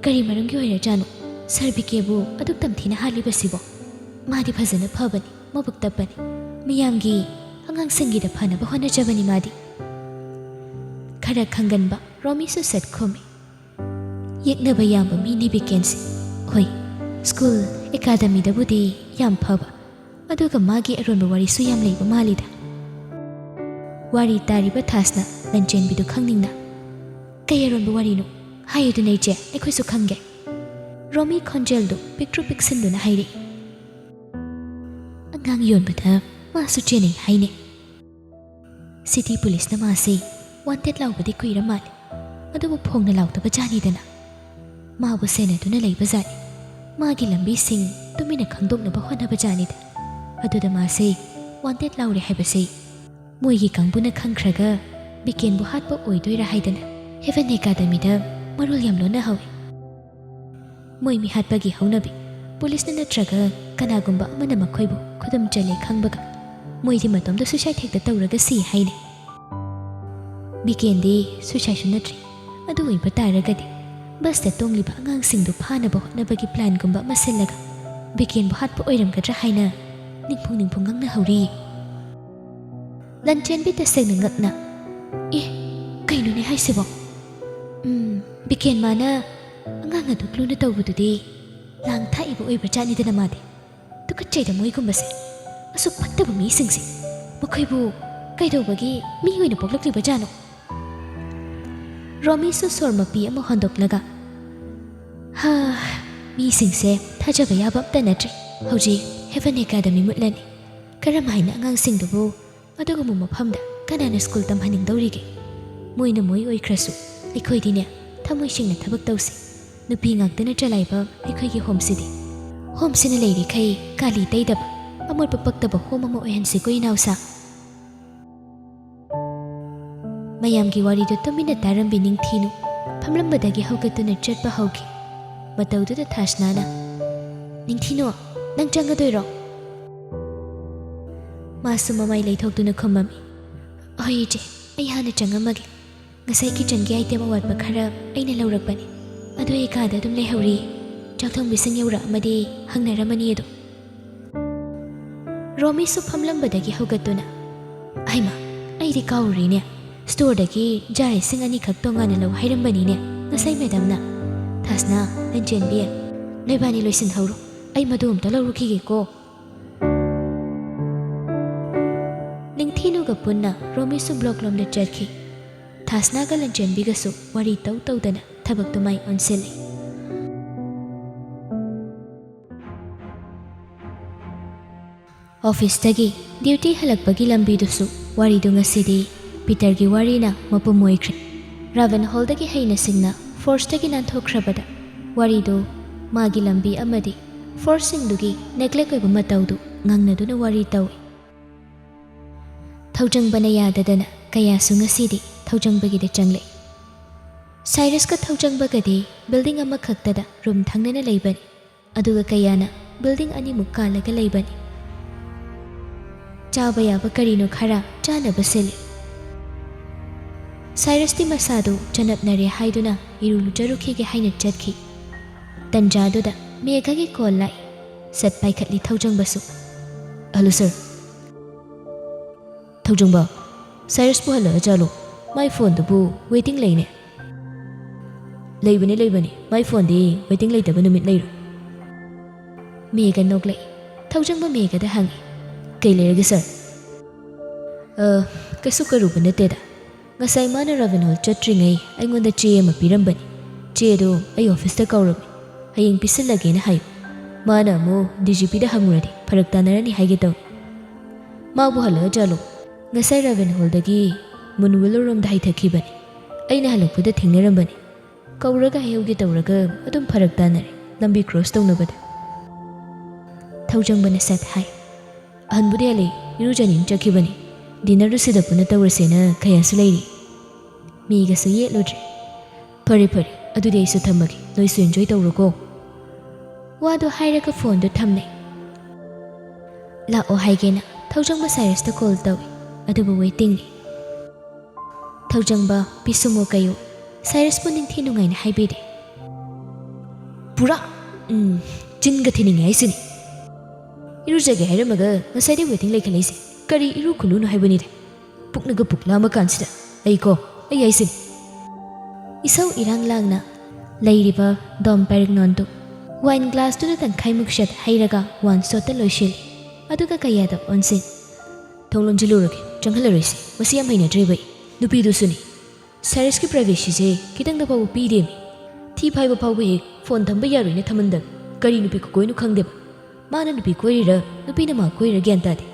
ꯀꯔꯤ ꯃꯔꯝꯒꯤ ꯑꯣꯏꯔꯖꯥꯠꯅꯣ ꯁꯥꯔ ꯕꯤ ꯀꯦꯕꯨ ꯑꯗꯨꯛ ꯇꯝꯊꯤꯅ ꯍꯥꯠꯂꯤꯕꯁꯤꯕꯣ? ꯃꯥꯗꯤ ꯐꯖꯅ ꯐꯕꯅꯤ, ꯃꯕꯨꯛ ꯇꯞꯄꯅꯤ꯫ ꯃꯤꯌꯥꯝꯒꯤ, ꯑꯉꯥꯡꯁꯤꯡꯒꯤꯗ ꯐꯅꯕ ꯍꯣꯠꯅꯖꯕꯅꯤ ꯃꯥꯗꯤ꯫" ꯈꯔ ꯈꯪꯒꯟꯕ ꯔꯣꯃꯤꯁꯨ ꯁꯠ ꯈꯨꯝꯃꯤ꯫ "ꯌꯦꯛꯅꯕ ꯌꯥꯕ ꯃꯤꯅꯤ ꯕꯤꯀꯦꯟꯁꯦ꯫ ꯍꯣꯏ, ꯁ꯭ꯀꯨꯜ, ꯑꯦꯀꯥꯗꯃꯤꯗꯕꯨꯗꯤ ꯌꯥꯝ ꯐꯕ, ꯑꯗꯨꯒ ꯃꯥꯒꯤ ꯑꯔꯣꯟꯕ ꯋꯥꯔꯤꯁꯨ ꯌꯥꯝ ꯂꯩꯕ ꯃꯥꯜꯂꯤꯗ꯫" ꯋꯥꯔꯤ ꯇꯥꯔꯤꯕ ꯊꯥꯁꯅ ꯂꯟꯆꯦꯟꯕꯤꯗꯨ ꯈꯪꯅꯤꯡꯅ, "ꯀꯩ ꯑꯔꯣꯟꯕ ꯋꯥꯔꯤꯅꯣ? ꯍꯥꯏꯌꯨꯗꯅ ꯏꯆꯦ, ꯑꯩꯈꯣꯏꯁꯨ ꯈꯪꯒꯦ꯫" ꯔꯣꯃꯤ ꯈꯣꯟꯖꯦꯜꯗꯨ ꯄꯤꯛꯇ꯭ꯔꯨ ꯄꯤꯛꯁꯤꯟꯗꯨꯅ ꯍꯥꯏꯔꯛꯏ꯫ "ꯑꯉꯥꯡ ꯌꯣꯟꯕꯗ ꯃꯥꯁꯨ ꯆꯦꯟꯅꯩ ꯍꯥꯏꯅꯦ꯫ ꯁꯤꯇꯤ ꯄꯨꯂꯤꯁꯅ ꯃꯥꯁꯦ ꯋꯥꯟꯇꯦꯗ ꯂꯥꯎꯕꯗꯤ ꯀꯨꯏꯔ ꯃꯥꯜꯂꯦ, ꯑꯗꯨꯕꯨ ꯐꯣꯡꯅ ꯂꯥꯎꯗꯕ ꯖꯥꯠꯅꯤꯗꯅ꯫ ꯃꯥꯕꯨ ꯁꯦꯟꯅꯗꯨꯅ ꯂꯩꯕ ꯖꯥꯠꯅꯤ꯫ ꯃꯥꯒꯤ ꯂꯝꯕꯤꯁꯤꯡ ꯇꯨꯃꯤꯟꯅ ꯈꯪꯗꯣꯛꯅꯕ ꯍꯣꯠꯅꯕ ꯖꯥꯠꯅꯤꯗ꯫ ꯑꯗꯨꯗ ꯃꯥꯁꯦ ꯋꯥꯟꯇꯦꯗ ꯂꯥꯎꯔꯦ ꯍꯥꯏꯕꯁꯦ ꯃꯣꯏꯒꯤ ꯀꯥꯡꯕꯨꯅ ꯈꯪꯈ꯭ꯔꯒ ꯕꯤꯀꯦꯟꯕꯨ ꯍꯥꯠꯄ ꯑꯣꯏꯗꯣꯏꯔꯥ ꯍꯥꯏꯗꯅ ꯍꯦꯚꯦꯟ ꯑꯦꯀꯥꯗꯃꯤꯗ ꯃꯔꯣꯜ ꯌꯥꯝ ꯂꯣꯟꯅꯍꯧꯏ꯫ ꯃꯣꯏ ꯃꯤꯍꯥꯠꯄꯒꯤ ꯍꯧꯅꯕꯤ ꯄꯨꯂꯤꯁꯅ ꯅꯠꯇ꯭ꯔꯒ ꯀꯅꯥꯒꯨꯝꯕ ꯑꯃꯅ ꯃꯈꯣꯏꯕꯨ ꯈꯨꯗꯨꯝ ꯆꯜꯂꯦ ꯈꯪꯕꯒ ꯃꯣꯏꯗꯤ ꯃꯇꯣꯝꯗ ꯁꯨꯏꯁꯥꯏꯗ ꯍꯦꯛꯇ ꯇꯧꯔꯒ ꯁꯤ ꯍꯥꯏꯅꯩ꯫ ꯕꯤꯀꯦꯟꯗꯤ ꯁꯨꯏꯁꯥꯏꯗꯁꯨ ꯅꯠꯇ꯭ꯔꯤ꯫ ꯑꯗꯨ ꯑꯣꯏꯕ ꯇꯥꯔꯒꯗꯤ ꯕꯁꯇ ꯇꯣꯡꯂꯤꯕ ꯑꯉꯥꯡꯁꯤꯡꯗꯨ ꯐꯥꯅꯕ ꯍꯣꯠꯅꯕꯒꯤ ꯄ꯭ꯂꯥꯟꯒꯨꯝꯕ ꯑꯃ ꯁꯤꯜꯂꯒ ꯕꯤꯀꯦꯟꯕꯨ ꯍꯥꯠꯄ ꯑꯣꯏꯔꯝꯒꯗ꯭ꯔꯥ ꯍꯥꯏꯅ ꯅꯤꯡꯐꯨꯡ ꯅꯤꯡꯐꯨꯡ ꯉꯥꯡꯅꯍꯧꯔꯤ꯫ ꯂꯟꯆꯦꯟꯕꯤ ꯇꯁꯦꯡꯅ ꯉꯛꯅ, "ꯑꯦ, ꯀꯩꯅꯣꯅꯦ ꯍꯥꯏꯁꯤꯕꯣ? ꯎꯝ, ꯕꯤꯀꯦꯟ ꯃꯥꯅ ꯑꯉꯥꯡ ꯑꯗꯨ ꯀ꯭ꯂꯨꯅ ꯇꯧꯕꯗꯨꯗꯤ ꯂꯥꯡ ꯊꯥꯛꯏꯕ ꯑꯣꯏꯕ ꯖꯥꯠꯅꯤꯗꯅ ꯃꯥꯗꯤ꯫ ꯇꯨꯀꯠꯆꯩꯗ ꯃꯣꯏꯒꯨꯝꯕꯁꯦ꯫ ꯑꯁꯨꯛ ꯐꯠꯇꯕ ꯃꯤꯁꯤꯡꯁꯦ꯫ ꯃꯈꯣꯏꯕꯨ ꯀꯩꯗꯧꯕꯒꯤ ꯃꯤ ꯑꯣꯏꯅ ꯄꯣꯛꯂꯛꯂꯤꯕ ꯖꯥꯠꯅꯣ?" ꯔꯣꯃꯤꯁꯨ ꯁꯣꯔ ꯃꯄꯤ ꯑꯃ ꯍꯣꯟꯗꯣꯛꯂꯒ, "ꯍꯥ, ꯃꯤꯁꯤꯡꯁꯦ ꯊꯥꯖꯕ ꯌꯥꯕ ꯑꯝꯇ ꯅꯠꯇ꯭ꯔꯦ꯫ ꯍꯧꯖꯤꯛ ꯍꯦꯚꯦꯟ ꯑꯦꯀꯥꯗꯃꯤ ꯃꯨꯠꯂꯅꯤ꯫ ꯀꯔꯝ ꯍꯥꯏꯅ ꯑꯉꯥꯡꯁꯤꯡꯗꯨꯕꯨ ꯑꯗꯨꯒꯨꯝꯕ ꯃꯐꯝꯗ ꯀꯅꯥꯅ ꯁ꯭ꯀꯨꯜ ꯇꯝꯍꯟꯅꯤꯡꯗꯧꯔꯤꯒꯦ? ꯃꯣꯏꯅ ꯃꯣꯏ ꯑꯣꯏꯈ꯭ꯔꯁꯨ ꯑꯩꯈꯣꯏꯗꯤꯅꯦ ꯊꯃꯣꯏ ꯁꯦꯡꯅ ꯊꯕꯛ ꯇꯧꯁꯤ꯫ ꯅꯨꯄꯤ ꯉꯥꯛꯇꯅ ꯆꯂꯥꯏꯕ ꯑꯩꯈꯣꯏꯒꯤ ꯍꯣꯝꯁꯤꯗꯤ꯫ ꯍꯣꯝꯁꯤꯅ ꯂꯩꯔꯤꯈꯩ ꯀꯥꯂꯤ ꯇꯩꯗꯕ, ꯑꯃꯣꯠꯄ ꯄꯛꯇꯕ ꯍꯣꯝ ꯑꯃ ꯑꯣꯏꯍꯟꯁꯤꯀꯣ ꯏꯅꯥꯎꯁꯥ꯫" ꯃꯌꯥꯝꯒꯤ ꯋꯥꯔꯤꯗꯨ ꯇꯨꯃꯤꯟꯅ ꯇꯥꯔꯝꯕꯤ ꯅꯤꯡꯊꯤꯅꯨ ꯐꯝꯂꯝꯕꯗꯒꯤ ꯍꯧꯒꯠꯇꯨꯅ ꯆꯠꯄ ꯍꯧꯈꯤ꯫ ꯃꯇꯧꯗꯨꯗ ꯊꯥꯁꯅꯥꯅ, "ꯅꯤꯡꯊꯤꯅꯨ, ꯅꯪ ꯆꯪꯒꯗꯣꯏꯔꯣ?" ꯃꯥꯁꯨ ꯃꯃꯥꯏ ꯂꯩꯊꯣꯛꯇꯨꯅ ꯈꯨꯝꯃꯝꯃꯤ, "ꯍꯣꯏ ꯏꯆꯦ, ꯑꯩ ꯍꯥꯟꯅ ꯆꯪꯉꯝꯃꯒꯦ꯫ ꯉꯁꯥꯏ ꯀꯤꯆꯟꯒꯤ ꯑꯥꯏꯇꯦꯝ ꯑꯋꯥꯠꯄ ꯈꯔ ꯑꯩꯅ ꯂꯧꯔꯛꯄꯅꯤ꯫ ꯑꯗꯨ ꯑꯩ ꯀꯥꯗ ꯑꯗꯨꯝ ꯂꯩꯍꯧꯔꯤ꯫ ꯆꯥꯛ ꯊꯣꯡꯕꯤꯁꯤꯡ ꯌꯧꯔꯛꯑꯃꯗꯤ ꯍꯪꯅꯔꯝꯃꯅꯤ ꯑꯗꯣ꯫" ꯔꯣꯃꯤꯁꯨ ꯐꯝꯂꯝꯕꯗꯒꯤ ꯍꯧꯒꯠꯇꯨꯅ, "ꯍꯩꯃꯥ, ꯑꯩꯗꯤ ꯀꯥꯎꯔꯨꯔꯦꯅꯦ꯫ ꯁ꯭ꯇꯣꯔꯗꯒꯤ ꯖꯥꯔ ꯏꯁꯤꯡ ꯑꯅꯤꯈꯛ ꯇꯣꯉꯥꯟꯅ ꯂꯧ ꯍꯥꯏꯔꯝꯕꯅꯤꯅꯦ ꯉꯁꯥꯏ ꯃꯦꯗꯝꯅ꯫ ꯊꯥꯁꯅꯥ, ꯂꯟꯆꯦꯟꯕꯤ, ꯅꯣꯏꯕꯥꯅꯤ ꯂꯣꯏꯁꯤꯟꯍꯧꯔꯣ꯫ ꯑꯩ ꯃꯗꯨ ꯑꯝꯇ ꯂꯧꯔꯨꯈꯤꯒꯦꯀꯣ꯫" ꯅꯤꯡꯊꯤꯅꯨꯒ ꯄꯨꯟꯅ ꯔꯣꯃꯤꯁꯨ ꯕ꯭ꯂꯣꯛ ꯂꯣꯝꯗ ꯆꯠꯈꯤ꯫ ꯊꯥꯁꯅꯥꯒ ꯂꯟꯆꯦꯟꯕꯤꯒꯁꯨ ꯋꯥꯔꯤ ꯇꯧ ꯇꯧꯗꯅ ꯊꯕꯛꯇꯨ ꯃꯥꯏ ꯑꯣꯟꯁꯤꯜꯂꯤ꯫ ꯑꯣꯐꯤꯁꯇꯒꯤ ꯗ꯭ꯌꯨꯇꯤ ꯍꯜꯂꯛꯄꯒꯤ ꯂꯝꯕꯤꯗꯨꯁꯨ ꯋꯥꯔꯤꯗꯨ ꯉꯁꯤꯗꯤ ꯄꯤꯇꯔꯒꯤ ꯋꯥꯔꯤꯅ ꯃꯄꯨꯝ ꯑꯣꯏꯈ꯭ꯔꯦ꯫ ꯔꯥꯚꯟ ꯍꯣꯜꯗꯒꯤ ꯍꯩꯅ ꯁꯤꯡꯅ ꯐꯣꯔꯁꯇꯒꯤ ꯅꯥꯟꯊꯣꯛꯈ꯭ꯔꯕꯗ ꯋꯥꯔꯤꯗꯨ ꯃꯥꯒꯤ ꯂꯝꯕꯤ ꯑꯃꯗꯤ ꯐꯣꯔꯁꯁꯤꯡꯗꯨꯒꯤ ꯅꯦꯒ꯭ꯂꯦꯛ ꯑꯣꯏꯕ ꯃꯇꯧꯗꯨ ꯉꯥꯡꯅꯗꯨꯅ ꯋꯥꯔꯤ ꯇꯧꯏ꯫ ꯊꯧꯖꯪꯕꯅ ꯌꯥꯗꯗꯅ ꯀꯌꯥꯁꯨ ꯉꯁꯤꯗꯤ ꯊꯧꯖꯪꯕꯒꯤꯗ ꯆꯪꯂꯛꯏ꯫ ꯁꯥꯏꯔꯁꯀ ꯊꯧꯖꯪꯕꯒꯗꯤ ꯕꯤꯜꯗꯤꯡ ꯑꯃꯈꯛꯇꯗ ꯔꯨꯝ ꯊꯪꯅꯅ ꯂꯩꯕꯅꯤ꯫ ꯑꯗꯨꯒ ꯀꯌꯥꯅ ꯕꯤꯜꯗꯤꯡ ꯑꯅꯤꯃꯨꯛ ꯀꯥꯜꯂꯒ ꯂꯩꯕꯅꯤ꯫ ꯆꯥꯕ ꯌꯥꯕ ꯀꯔꯤꯅꯣ ꯈꯔ ꯆꯥꯅꯕ ꯁꯤꯜꯂꯤ꯫ ꯁꯥꯏꯔꯁꯇꯤ ꯃꯁꯥꯗꯨ ꯆꯅꯞꯅꯔꯦ ꯍꯥꯏꯗꯨꯅ ꯏꯔꯨ ꯂꯨꯖꯔꯨꯈꯤꯒꯦ ꯍꯥꯏꯅ ꯆꯠꯈꯤ꯫ ꯇꯟꯖꯥꯗꯨꯗ ꯃꯦꯘꯒꯤ ꯀꯣꯜ ꯂꯥꯛꯏ꯫ ꯁꯠ ꯄꯥꯏꯈꯠꯂꯤ ꯊꯧꯖꯪꯕꯁꯨ꯫ "ꯍꯜꯂꯣ ꯁꯥꯔ꯫" "ꯊꯧꯖꯪꯕ, ꯁꯥꯏꯔꯁꯄꯨ ꯍꯜꯂꯛꯑ ꯖꯥꯠꯂꯣ? ꯃꯥꯏ ꯐꯣꯟꯗꯨꯕꯨ ꯋꯦꯇꯤꯡ ꯂꯩꯅꯦ꯫" "ꯂꯩꯕꯅꯤ, ꯂꯩꯕꯅꯤ꯫ ꯃꯥꯏ ꯐꯣꯟꯗꯤ ꯋꯦꯇꯤꯡ ꯂꯩꯇꯕ ꯅꯨꯃꯤꯠ ꯂꯩꯔꯣꯏ꯫" ꯃꯦꯘ ꯅꯣꯛꯂꯛꯏ꯫ ꯊꯧꯖꯪꯕ ꯃꯦꯘꯗ ꯍꯪꯉꯤ, "ꯀꯩ ꯂꯩꯔꯒꯦ ꯁꯥꯔ?" "ꯑ, ꯀꯩꯁꯨ ꯀꯔꯨꯕ ꯅꯠꯇꯦꯗ꯫ ꯉꯁꯥꯏ ꯃꯥꯅ ꯔꯥꯚꯟ ꯍꯣꯜ ꯆꯠꯇ꯭ꯔꯤꯉꯩ ꯑꯩꯉꯣꯟꯗ ꯆꯦ ꯑꯃ ꯄꯤꯔꯝꯕꯅꯤ꯫ ꯆꯦꯗꯣ ꯑꯩ ꯑꯣꯐꯤꯁꯇ ꯀꯧꯔꯝꯃꯤ꯫ ꯍꯌꯦꯡ ꯄꯤꯁꯤꯜꯂꯒꯦꯅ ꯍꯥꯏꯌꯨ꯫ ꯃꯥꯅ ꯑꯃꯨꯛ ꯗꯤ ꯖꯤ ꯄꯤꯗ ꯍꯪꯉꯨꯔꯗꯤ ꯐꯔꯛ ꯇꯥꯅꯔꯅꯤ ꯍꯥꯏꯒꯦ ꯇꯧꯏ꯫" "ꯃꯥꯕꯨ ꯍꯜꯂꯛꯑ ꯖꯥꯠꯂꯣ?" "ꯉꯁꯥꯏ ꯔꯥꯚꯟ ꯍꯣꯜꯗꯒꯤ ꯃꯨꯟꯋꯤꯂꯣ ꯔꯣꯝꯗ ꯍꯥꯏꯊꯈꯤꯕꯅꯤ꯫ ꯑꯩꯅ ꯍꯜꯂꯛꯄꯗ ꯊꯦꯡꯅꯔꯝꯕꯅꯤ꯫ ꯀꯧꯔꯒ ꯍꯥꯏꯍꯧꯒꯦ ꯇꯧꯔꯒ ꯑꯗꯨꯝ ꯐꯔꯛ ꯇꯥꯅꯔꯦ ꯂꯝꯕꯤ ꯀ꯭ꯔꯣꯁ ꯇꯧꯅꯕꯗ꯫" ꯊꯧꯖꯪꯕꯅ ꯁꯠ ꯍꯥꯏ, "ꯑꯍꯟꯕꯨꯗꯤ ꯍꯜꯂꯛꯏ, ꯏꯔꯨꯖꯅꯤꯡ ꯆꯠꯈꯤꯕꯅꯤ꯫ ꯗꯤꯟꯅꯔꯗꯨ ꯁꯤꯗ ꯄꯨꯟꯅ ꯇꯧꯔꯁꯦꯅ ꯈꯌꯥꯁꯨ ꯂꯩꯔꯤ꯫" ꯃꯦꯘꯁꯨ ꯌꯦꯠꯂꯨꯗ꯭ꯔꯦ꯫ "ꯐꯔꯦ, ꯐꯔꯦ, ꯑꯗꯨꯗꯤ ꯑꯩꯁꯨ ꯊꯝꯃꯒꯦ꯫ ꯅꯣꯏꯁꯨ ꯑꯦꯟꯖꯣꯏ ꯇꯧꯔꯣꯀꯣ꯫" ꯋꯥꯗꯣ ꯍꯥꯏꯔꯒ ꯐꯣꯟꯗꯣ ꯊꯝꯅꯩ꯫ ꯂꯥꯛꯑꯣ ꯍꯥꯏꯒꯦꯅ ꯊꯧꯖꯪꯕ ꯁꯥꯏꯔꯁꯇ ꯀꯣꯜ ꯇꯧꯏ, ꯑꯗꯨꯕꯨ ꯋꯦꯇꯤꯡꯅꯤ꯫ ꯊꯧꯖꯪꯕ, ꯄꯤꯁꯨꯝꯃꯣ ꯀꯩꯌꯣ, ꯁꯥꯏꯔꯁꯄꯨ ꯅꯤꯡꯊꯤ ꯅꯨꯡꯉꯥꯏꯅ ꯍꯥꯏꯕꯤꯔꯦ꯫ "ꯄꯨꯔꯥ, ꯎꯝ, ꯆꯤꯟꯒ ꯊꯤꯅꯤꯡꯉꯦ ꯍꯥꯏꯁꯤꯅꯤ꯫ ꯏꯔꯨꯖꯒꯦ ꯍꯥꯏꯔꯝꯃꯒ ꯉꯁꯥꯏꯗꯩ ꯋꯦꯇꯤꯡ ꯂꯩꯈꯠꯂꯛꯏꯁꯦ꯫ ꯀꯔꯤ ꯏꯔꯨ ꯈꯨꯂꯨꯅꯣ ꯍꯥꯏꯕꯅꯤꯗ꯫ ꯄꯨꯛꯅꯒ ꯄꯨꯛꯂꯥꯝꯃ ꯀꯥꯟꯁꯤꯗ꯫ ꯑꯩꯀꯣ, ꯑꯩ ꯍꯥꯏꯁꯤꯅꯤ꯫" ꯏꯁꯧ ꯏꯔꯥꯡ ꯂꯥꯡꯅ ꯂꯩꯔꯤꯕ ꯗꯣꯝ ꯄꯦꯔꯤꯛꯅꯣꯟꯗꯨ ꯋꯥꯏꯟ ꯒ꯭ꯂꯥꯁꯇꯨꯗ ꯇꯪꯈꯥꯏꯃꯨꯛ ꯁꯦꯠ ꯍꯩꯔꯒ ꯋꯥꯟ ꯁꯣꯠꯇ ꯂꯣꯏꯁꯤꯜꯂꯤ꯫ ꯑꯗꯨꯒ ꯀꯌꯥꯗ ꯑꯣꯟꯁꯤꯟ꯫ "ꯊꯣꯡ ꯂꯣꯟꯁꯤꯜꯂꯨꯔꯒꯦ, ꯆꯪꯍꯜꯂꯔꯣꯏꯁꯤ꯫ ꯃꯁꯤ ꯌꯥꯝ ꯍꯩꯅꯗ꯭ꯔꯦꯕ ꯑꯩ꯫ ꯅꯨꯄꯤꯗꯨꯁꯨꯅꯤ꯫ ꯁꯥꯏꯔꯁꯀꯤ ꯄ꯭ꯔꯥꯏꯚꯦꯁꯤꯁꯦ ꯈꯤꯇꯪꯗ ꯐꯥꯎꯕ ꯄꯤꯗꯦꯃꯤ꯫ ꯊꯤ ꯐꯥꯏꯕ ꯐꯥꯎꯕ ꯍꯦꯛ ꯐꯣꯟ ꯊꯝꯕ ꯌꯥꯔꯣꯏꯅ ꯊꯝꯃꯟꯗꯕ꯫ ꯀꯔꯤ ꯅꯨꯄꯤ ꯈꯨꯀꯣꯏꯅꯣ ꯈꯪꯗꯦꯕ꯫ ꯃꯥꯅ ꯅꯨꯄꯤ ꯀꯣꯏꯔꯤꯔ ꯅꯨꯄꯤꯅ ꯃꯥ ꯀꯣꯏꯔꯤꯔ ꯒ꯭ꯌꯥꯟ ꯇꯥꯗꯦ꯫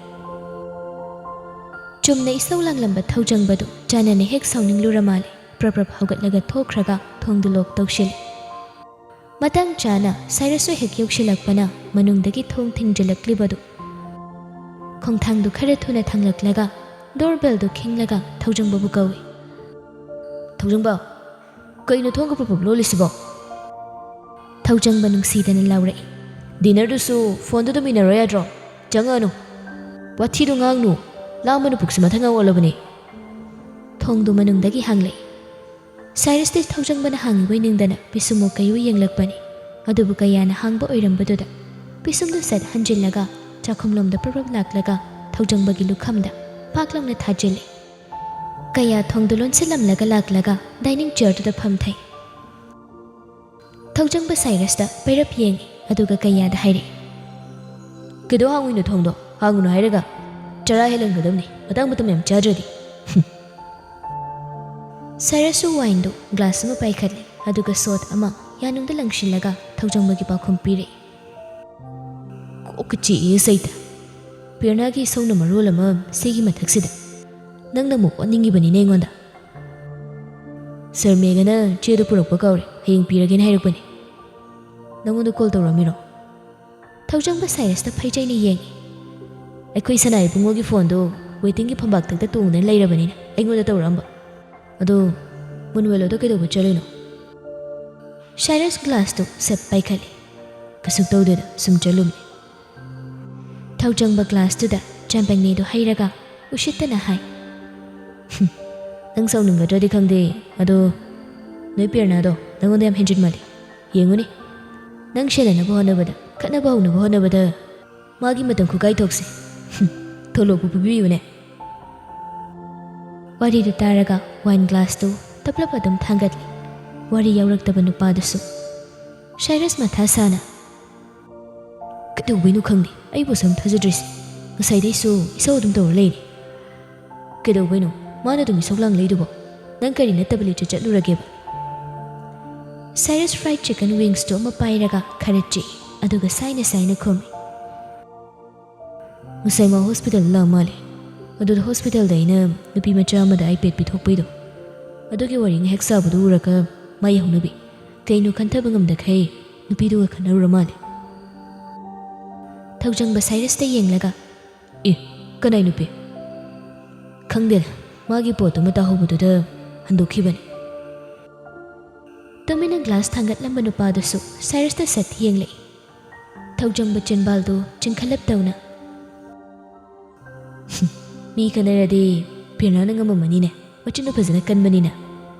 ꯆꯨꯝꯅ ꯏꯁꯧ ꯂꯥꯡꯂꯝꯕ ꯊꯧꯖꯪꯕꯗꯨ ꯆꯥꯅꯅ ꯍꯦꯛ ꯁꯥꯎꯅꯤꯡꯂꯨꯔ ꯃꯥꯜꯂꯦ꯫ ꯄ꯭ꯔꯞ ꯄ꯭ꯔꯞ ꯍꯧꯒꯠꯂꯒ ꯊꯣꯛꯈ꯭ꯔꯒ ꯊꯣꯡꯗꯨ ꯂꯣꯛ ꯇꯧꯁꯤꯜꯂꯤ꯫ ꯃꯇꯥꯡ ꯆꯥꯅ ꯁꯥꯏꯔꯁꯁꯨ ꯍꯦꯛ ꯌꯧꯁꯤꯜꯂꯛꯄꯅ ꯃꯅꯨꯡꯗꯒꯤ ꯊꯣꯡ ꯊꯤꯡꯖꯤꯜꯂꯛꯂꯤꯕꯗꯨ꯫ ꯈꯣꯡꯊꯥꯡꯗꯨ ꯈꯔ ꯊꯨꯅ ꯊꯥꯡꯂꯛꯂꯒ ꯗꯣꯔꯕꯦꯜꯗꯨ ꯈꯤꯡꯂꯒ ꯊꯧꯖꯪꯕꯕꯨ ꯀꯧꯏ꯫ "ꯊꯧꯖꯪꯕ, ꯀꯩꯅꯣ ꯊꯣꯡꯒ ꯄ꯭ꯔꯞ ꯄ꯭ꯔꯞ ꯂꯣꯜꯂꯤꯁꯤꯕꯣ?" ꯊꯧꯖꯪꯕ ꯅꯨꯡꯁꯤꯗꯅ ꯂꯥꯎꯔꯛꯏ꯫ "ꯗꯤꯅꯔꯗꯨꯁꯨ ꯐꯣꯟꯗꯨ ꯑꯗꯨꯝ ꯏꯟꯅꯔꯣ ꯌꯥꯗ꯭ꯔꯣ? ꯆꯪꯉꯛꯑꯅꯨ꯫ ꯋꯥꯊꯤꯗꯨ ꯉꯥꯡꯅꯨ꯫ ꯂꯥꯝꯕꯅ ꯄꯨꯛꯁꯤ ꯃꯊꯪ ꯑꯣꯜꯂꯕꯅꯤ꯫" ꯊꯣꯡꯗꯨ ꯃꯅꯨꯡꯗꯒꯤ ꯍꯥꯡꯂꯛꯏ꯫ ꯁꯥꯏꯔꯁꯇꯤ ꯊꯧꯖꯪꯕꯅ ꯍꯥꯡꯉꯤꯕꯣꯏ ꯅꯤꯡꯗꯅ ꯄꯤꯁꯨꯝ ꯃꯨꯛ ꯀꯩꯌꯨ ꯌꯦꯡꯂꯛꯄꯅꯤ꯫ ꯑꯗꯨꯕꯨ ꯀꯌꯥꯅ ꯍꯥꯡꯕ ꯑꯣꯏꯔꯝꯕꯗꯨꯗ ꯄꯤꯁꯨꯝꯗꯨ ꯁꯠ ꯍꯟꯖꯤꯜꯂꯒ ꯆꯥꯛꯈꯨꯝꯂꯣꯝꯗ ꯄ꯭ꯔꯞ ꯄ꯭ꯔꯞ ꯂꯥꯛꯂꯒ ꯊꯧꯖꯪꯕꯒꯤ ꯂꯨꯈꯝꯗ ꯄꯥꯛ ꯂꯥꯎꯅ ꯊꯥꯖꯤꯜꯂꯤ꯫ ꯀꯌꯥ ꯊꯣꯡꯗꯨ ꯂꯣꯟꯁꯤꯜꯂꯝꯂꯒ ꯂꯥꯛꯂꯒ ꯗꯥꯏꯅꯤꯡ ꯆꯤꯌꯔꯗꯨꯗ ꯐꯝꯊꯩ꯫ ꯊꯧꯖꯪꯕ ꯁꯥꯏꯔꯁꯇ ꯄꯩꯔꯞ ꯌꯦꯡꯉꯤ, ꯑꯗꯨꯒ ꯀꯌꯥꯗ ꯍꯥꯏꯔꯛꯏ꯫ "ꯀꯩꯗꯧ ꯍꯥꯡꯉꯨꯏꯅꯣ ꯊꯣꯡꯗꯣ? ꯍꯥꯡꯉꯨꯅꯨ ꯍꯥꯏꯔꯒ꯫ ꯆꯔꯥ ꯍꯦꯜꯍꯟꯒꯗꯕꯅꯤ, ꯃꯇꯥꯡ ꯃꯇꯝ ꯌꯥꯝ ꯆꯥꯗ꯭ꯔꯗꯤ꯫" ꯁꯥꯏꯔꯁꯁꯨ ꯋꯥꯏꯟꯗꯨ ꯒ꯭ꯂꯥꯁ ꯑꯃ ꯄꯥꯏꯈꯠꯂꯤ, ꯑꯗꯨꯒ ꯁꯣꯠ ꯑꯃ ꯌꯥꯅꯨꯡꯗ ꯂꯪꯁꯤꯜꯂꯒ ꯊꯧꯖꯪꯕꯒꯤ ꯄꯥꯎꯈꯨꯝ ꯄꯤꯔꯛꯏ꯫ ꯀꯣꯛꯀ ꯆꯤꯛꯏ ꯁꯩꯇ꯫ ꯄꯤꯔꯅꯥꯒꯤ ꯏꯁꯧꯅ ꯃꯔꯣꯜ ꯑꯃ ꯁꯤꯒꯤ ꯃꯊꯛꯁꯤꯗ꯫ ꯅꯪꯅ ꯑꯃꯨꯛ ꯑꯣꯠꯅꯤꯡꯉꯤꯕꯅꯤꯅꯦ ꯑꯩꯉꯣꯟꯗ꯫ "ꯁꯔ ꯃꯦꯘꯅ ꯆꯦꯗꯨ ꯄꯨꯔꯛꯄ ꯀꯥꯎꯔꯦ, ꯍꯌꯦꯡ ꯄꯤꯔꯒꯦꯅ ꯍꯥꯏꯔꯛꯄꯅꯤ꯫" "ꯅꯪꯉꯣꯟꯗ ꯀꯣꯜ ꯇꯧꯔꯛꯑꯝꯃꯤꯔꯣ?" ꯊꯧꯖꯪꯕ ꯁꯥꯏꯔꯁꯇ ꯐꯩꯖꯩꯅ ꯌꯦꯡꯉꯤ꯫ "ꯑꯩꯈꯣꯏ ꯁꯅꯥ ꯏꯕꯨꯡꯉꯣꯒꯤ ꯐꯣꯟꯗꯣ ꯋꯦꯇꯤꯡꯒꯤ ꯐꯝꯕꯥꯛꯇꯛꯇ ꯇꯣꯡꯗꯨꯅ ꯂꯩꯔꯕꯅꯤꯅ ꯑꯩꯉꯣꯟꯗ ꯇꯧꯔꯛꯑꯝꯕ꯫ ꯑꯗꯣ ꯃꯨꯟꯋꯦꯂꯣꯗꯣ ꯀꯩꯗꯧꯕ ꯆꯠꯂꯤꯅꯣ?" ꯁꯥꯏꯔꯁ ꯒ꯭ꯂꯥꯁꯇꯨ ꯁꯠ ꯄꯥꯏꯈꯠꯂꯤ꯫ "ꯀꯩꯁꯨ ꯇꯧꯗꯦꯗ, ꯁꯨꯝ ꯆꯠꯂꯨꯝꯅꯤ꯫" ꯊꯧꯖꯪꯕ ꯒ꯭ꯂꯥꯁꯇꯨꯗ ꯆꯥꯝꯄꯦꯡꯅꯤꯗꯨ ꯍꯩꯔꯒ ꯎꯁꯤꯠꯇꯅ ꯍꯥꯏ꯫ "ꯍꯨꯝ, ꯅꯪ ꯁꯥꯎꯅꯤꯡꯒꯗ꯭ꯔꯗꯤ ꯈꯪꯗꯦ, ꯑꯗꯣ ꯅꯣꯏ ꯄꯤꯔꯅꯥꯗꯣ ꯅꯪꯉꯣꯟꯗ ꯌꯥꯝ ꯍꯦꯟꯖꯤꯟꯃꯜꯂꯤ꯫ ꯌꯦꯡꯉꯨꯅꯦ, ꯅꯪ ꯁꯦꯟꯅꯅꯕ ꯍꯣꯠꯅꯕꯗ, ꯈꯠꯅꯕ ꯍꯧꯅꯕ ꯍꯣꯠꯅꯕꯗ ꯃꯥꯒꯤ ꯃꯇꯝ ꯈꯨꯀꯥꯏꯊꯣꯛꯁꯦ꯫ ꯍꯨꯝ, ꯊꯣꯂꯣꯞꯄꯨ ꯄꯤꯕꯤꯌꯨꯅꯦ꯫" ꯋꯥꯔꯤꯗꯨ ꯇꯥꯔꯒ ꯋꯥꯏꯟ ꯒ꯭ꯂꯥꯁꯇꯨ ꯇꯞꯂꯞ ꯑꯗꯨꯝ ꯊꯥꯡꯒꯠꯂꯤ꯫ ꯋꯥꯔꯤ ꯌꯥꯎꯔꯛꯇꯕ ꯅꯨꯄꯥꯗꯨꯁꯨ꯫ ꯁꯥꯏꯔꯁ ꯃꯊꯥ ꯁꯥꯅ, "ꯀꯩꯗꯧꯕꯩꯅꯣ ꯈꯪꯗꯦ, ꯑꯩꯕꯨ ꯁꯨꯝ ꯊꯥꯖꯗ꯭ꯔꯤꯁꯦ꯫ ꯉꯁꯥꯏꯗꯩꯁꯨ ꯏꯁꯧ ꯑꯗꯨꯝ ꯇꯧꯔ ꯂꯩꯔꯦ꯫ ꯀꯩꯗꯧꯕꯩꯅꯣ ꯃꯥꯅ ꯑꯗꯨꯝ ꯏꯁꯧ ꯂꯥꯡ ꯂꯩꯗꯨꯕꯣ? ꯅꯪ ꯀꯔꯤ ꯅꯠꯇꯕ ꯂꯤꯆꯠ ꯆꯠꯂꯨꯔꯒꯦꯕ?" ꯁꯥꯏꯔꯁ ꯐ꯭ꯔꯥꯏꯗ ꯆꯤꯀꯟ ꯋꯤꯡꯁꯇꯨ ꯑꯃ ꯄꯥꯏꯔꯒ ꯈꯔ ꯆꯤꯛꯏ, ꯑꯗꯨꯒ ꯁꯥꯏꯅ ꯁꯥꯏꯅ ꯈꯨꯝꯃꯤ꯫ ꯉꯁꯥꯏ ꯃꯥ ꯍꯣꯁꯄꯤꯇꯥꯜꯗ ꯂꯥꯛ ꯃꯥꯜꯂꯦ꯫ ꯑꯗꯨꯗ ꯍꯣꯁꯄꯤꯇꯥꯜꯗ ꯑꯩꯅ ꯅꯨꯄꯤ ꯃꯆꯥ ꯑꯃꯗ ꯑꯥꯏꯄꯦꯗ ꯄꯤꯊꯣꯛꯄꯩꯗꯣ, ꯑꯗꯨꯒꯤ ꯋꯥꯔꯤ ꯉꯥꯏꯍꯥꯛ ꯁꯥꯕꯗꯨ ꯎꯔꯒ ꯃꯥ ꯌꯥꯍꯧꯅꯕꯤ ꯀꯩꯅꯣ ꯈꯟꯊꯕ ꯉꯝꯗꯈꯩ ꯅꯨꯄꯤꯗꯨꯒ ꯈꯟꯅꯔꯨꯔ ꯃꯥꯜꯂꯦ꯫ ꯊꯧꯖꯪꯕ ꯁꯥꯏꯔꯁꯇ ꯌꯦꯡꯂꯒ, "ꯑꯦ, ꯀꯅꯥꯏ ꯅꯨꯄꯤ?" "ꯈꯪꯗꯦꯗ, ꯃꯥꯒꯤ ꯄꯣꯠꯇꯨꯃ ꯇꯥꯍꯧꯕꯗꯨꯗ ꯍꯟꯗꯣꯛꯈꯤꯕꯅꯤ"꯫ ꯇꯨꯃꯤꯟꯅ ꯒ꯭ꯂꯥꯁ ꯊꯥꯡꯒꯠꯂꯝꯕ ꯅꯨꯄꯥꯗꯨꯁꯨ ꯁꯥꯏꯔꯁꯇ ꯁꯠ ꯌꯦꯡꯂꯛꯏ꯫ ꯊꯧꯖꯪꯕ ꯆꯤꯟꯕꯥꯜꯗꯨ ꯆꯤꯡꯈꯠꯂꯞ ꯇꯧꯅ, "ꯃꯤ ꯈꯟꯅꯔꯗꯤ ꯄꯤꯔꯅꯥꯅ ꯉꯝꯃꯝꯃꯅꯤꯅꯦ, ꯃꯆꯤꯟꯗꯣ ꯐꯖꯅ ꯀꯟꯕꯅꯤꯅ꯫